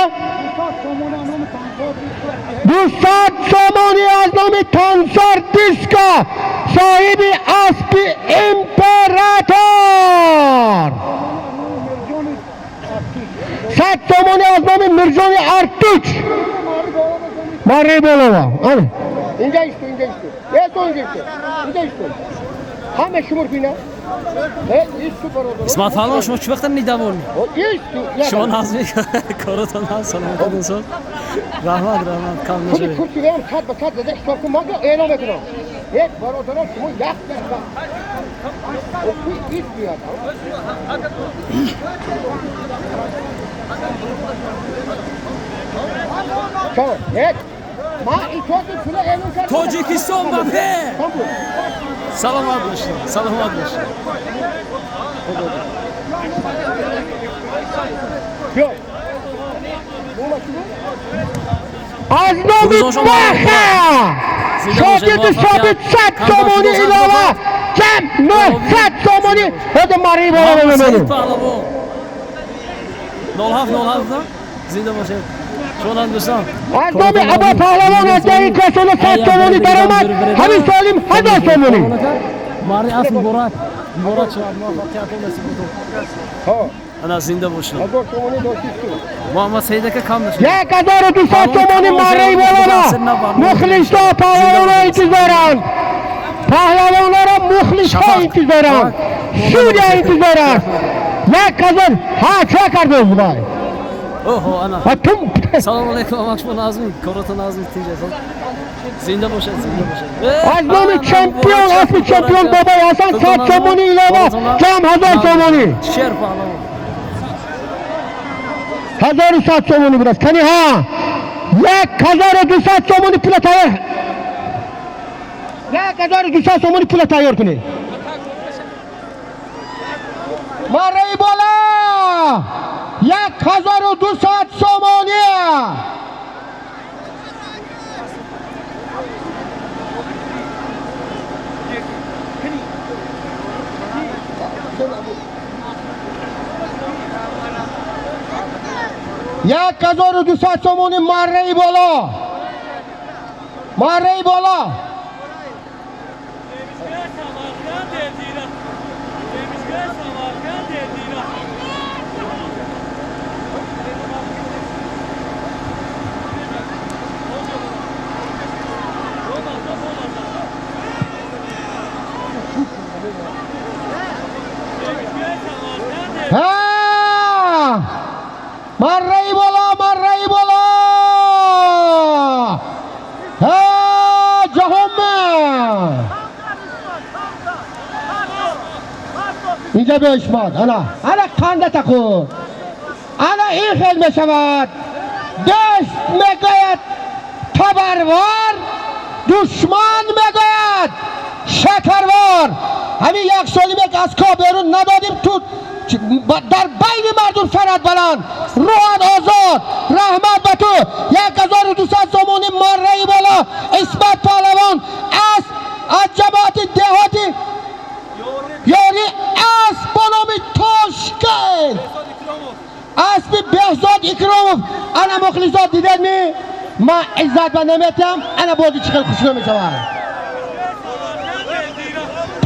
Speaker 3: 200 сомонӣ аз номи Тансор Диско, соҳиби аспи император. 100 сомонӣ аз номи Мирҷони Артуч. Марри Болова. Инҷа исто, инҷа исто. Исто, инҷа исто. Инҷа исто. Ҳама шумор кунед.
Speaker 1: Исмат паҳлавон, шумо чӣ вақта недовольны? Шумо назми коротон ҳаст, саломат инсон. Раҳмат, раҳмат, кам нашавед.
Speaker 3: Курсиам сад ба сад зада ҳисоб кун, ман эълон мекунам. Як бародарон, шумо як дақиқа.
Speaker 1: Тоҷикистон ба пеш! Саломат бошед, саломат бошед.
Speaker 3: Аз номи Баха шогирди Собит 100 сомонӣ илова, ҷамъ 900 сомонӣ. Ҳозир Марии боло мемонем.
Speaker 1: 0707 зинда бошед. Шонан дӯстон.
Speaker 3: Аз номи Або Паҳлавон аз деҳаи Кошона 100 сомонӣ даромад, ҳамин солим 1000 сомонӣ.
Speaker 1: Марри асп муборак, муборак шавад, муваффақиятон насиб бод. Ана зинда бошед. Муҳаммад Саид ака кам нашуд.
Speaker 3: 1200 сомонӣ Марри болоро. Мухлисҳо паҳлавонро интизоранд. Паҳлавонро мухлисҳо интизоранд. Судя интизор аст. 1000 ҳа чӣ кардед бай?
Speaker 1: Оҳо, ана. Салом алейкум, амак, шумо назми, коротон назми, тинҷ аст. Зинда бошед, зинда бошед.
Speaker 3: Аз номи чемпион, аспи чемпион Бобои Ҳасан 100 сомонӣ илова, ҷамъ 1000 сомонӣ.
Speaker 1: Шер паҳлавон.
Speaker 3: 1100 сомонӣ будааст. Кани ҳа 1200 сомонӣ пула тайёр. 1200 сомонӣ пула тайёр кунед. Марраи бола 1200 сомонӣ. 1200 сомонӣ марраи боло. Марраи боло. Ha! Marraи боло, марраи боло! Ҳа, ҷаҳонма! Инҷа биё Исмат, ана, ана қандата хӯр. Ана ин хел мешавад. Дӯст мегӯяд табарвор, душман мегӯяд шакарвор. Ҳамин як солиме ки аз кӯҳ берун надодим, ту дар байни мардум сарат баланд, рӯҳат озод. Раҳмат ба ту. 1200 сомонӣ марраи боло. Исмат паҳлавон аз ҷамоати деҳоти ёри асп бо номи Тошкент, аспи Беҳзод Икромов. Ана мухлисот дидед ми? Ман иззат ба наметиҳам. Ана бози чӣ хел хушрӯ мешавад.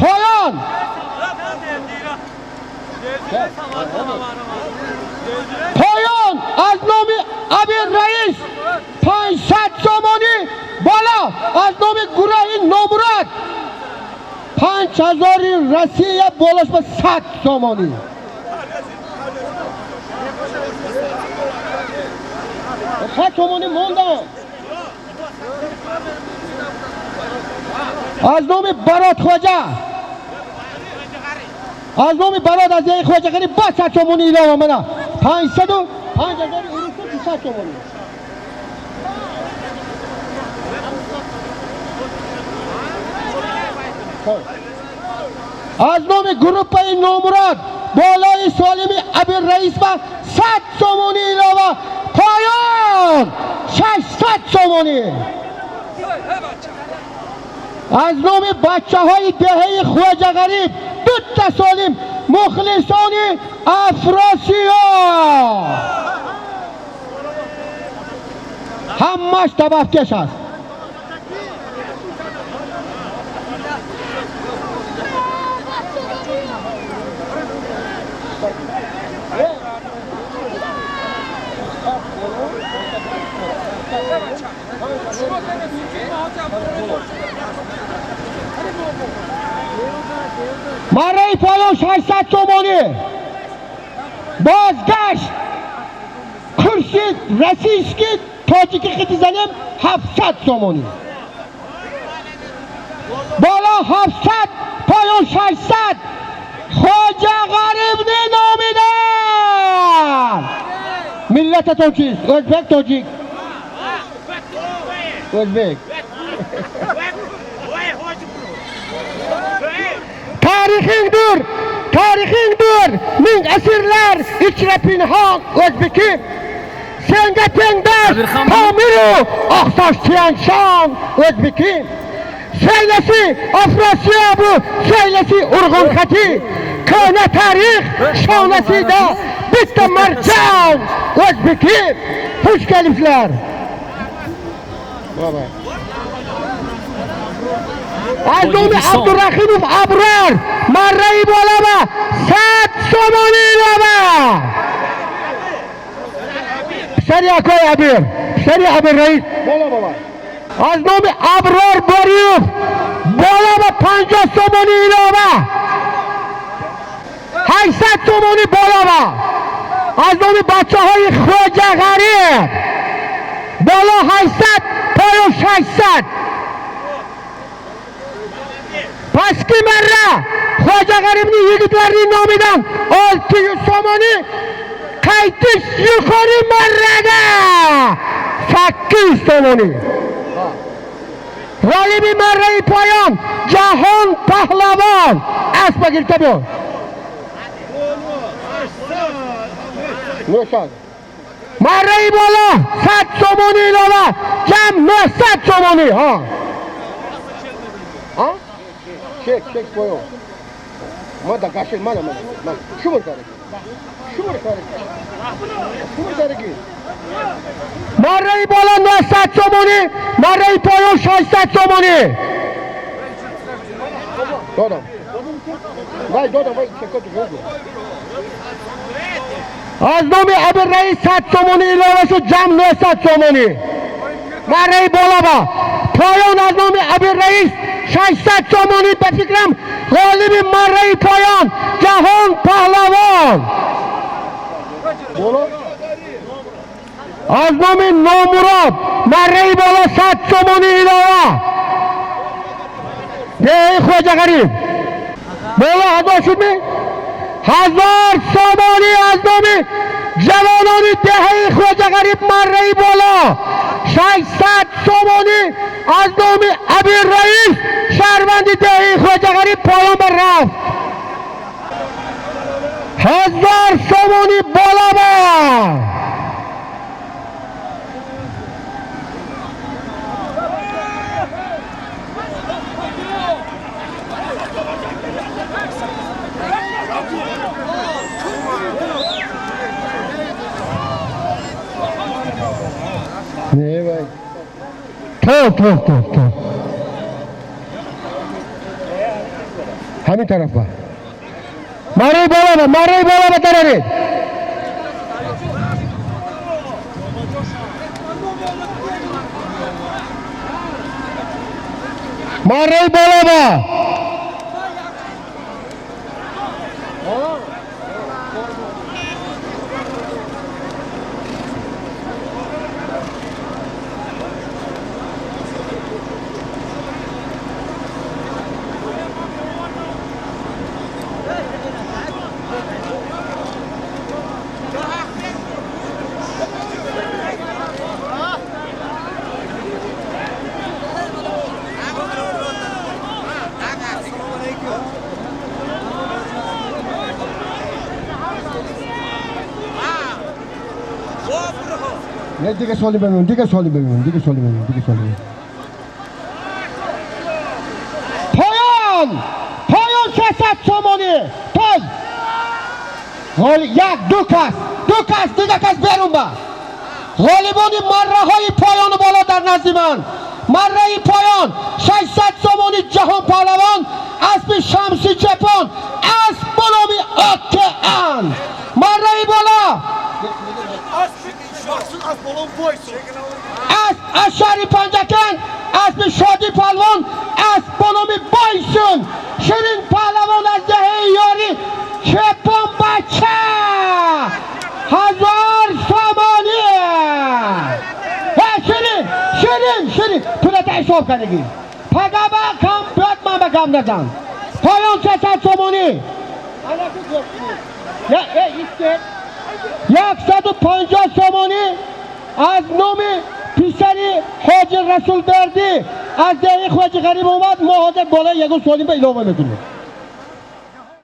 Speaker 3: Поён. Поён аз номи Аби Раис 500 сомонӣ боло. Аз номи гурӯҳи Номурад 5000 Россия болош ба 100 сомонӣ. 100 сомонӣ мондам. Аз номи Барот Хоҷа, аз номи Барот аз деҳаи Хоҷагарӣ ба 100 сомонӣ илова. Мана 505 000. 500 сомонӣ. Аз номи группаи Номурод болои солими Абирраис ба 100 сомонӣ илова, поён 600 сомонӣ. Аз номи бачаҳои деҳаи Хоҷағариб дута солим мухлисони Афросиё. Ҳамаш табафкеш аст. Марраи поён 600 сомонӣ. Бозгашт курси российский тоҷики хити занем 700 сомонӣ. Боло 700, поён 600. Хоҷағарибни номидан. Миллататон чист? Ӯзбек, тоҷик? Ӯзбек. Tarixingdir, tarixingdir, ming asrlar ichra pinhon o'zbekim. Senga tengdosh Pomiru oqsoch Tianshan o'zbekim. So'ylasi Afrosiyobu, so'ylasi Urg'un xati. Ko'na tarix shonasida bitta marjon o'zbekim. Xush kelibsizlar. Аз номи Абдурахимов Аброр марраи болава 100 сомонӣ илова. Писари акои Абир, писари Абирраис. Аз номи Аброр Бориев болава 50 сомонӣ илова. 800 сомонӣ болава. Аз номи бачаҳои Хоҷағариб боло 800, поён 600. Pastki marra Xo'jag'aribning yigitlarining nomidan 600 somoni, qaytish yuqori marrada 800 somoni. G'olibi marrai poyon Jahon Pahlavon. Aspa girta bu. Marrai bola 100 somoni ilova, jam 900 somoni. Ha. Ha? Чек, чек поён. Ма да гашил, мана, мана, мана. Шумур караги. Шумур караги. Шумур караги. Марраи боло 900 сомонӣ, марраи поён 600 сомонӣ. Додам. Вай, додам, вай, чекоту гӯгу. Аз номи Абирраис 100 сомонӣ илова шуд, ҷамъ 900 сомонӣ. Марраи боло ба поён аз номи Абирраис 600 сомонӣ. Ба фикрам ғолиби марраи поён Ҷаҳон Паҳлавон. Аз номи Номурод марраи боло 100 сомонӣ илова. Деҳаи Хоҷағариб боло 1000 шудми? 1000 сомонӣ аз номи ҷавонони деҳаи Хоҷағариб марраи боло 600 сомонӣ аз номи Абирраис шаҳрванди деҳаи Хоҷағариб поён ба рафт. 1000 сомонӣ боло ба. Не вай. То, то, то, то. Ҳамин тараф ба. Марраи боло ба, марраи боло ба дароред. Марраи боло ба. Не, дига соли бемон, дига соли бемон, дига соли бемон, дига соли бемон. Поён! Поён 600 сомонӣ! Той! Як, ду кас, ду кас, дига кас берун ба. Ғолибони марраҳои поёну боло дар назди ман. Марраи поён 600 сомонӣ Ҷаҳон Паҳлавон, аспи Шамси Чепон, асп бо номи Океан. Марраи боло асп аз шаҳри Панҷакент, аспи Шодӣ Паҳлавон, асп бо номи Бойсун. Ширин Паҳлавон аз деҳаи Ёри, Чепон бача, 1000 сомонӣ. Ширин, Ширин, Ширин, пулата ҳисоб кардагӣ. Пагаба кам биёд, ман ба гам назан. Поён 600 сомонӣ. 150 сомонӣ аз номи писари Ҳоҷи Расулбердӣ аз деҳаи Хоҷи Ғариб омад. Мо ҳозир болои ягон солим ба илова мекунем.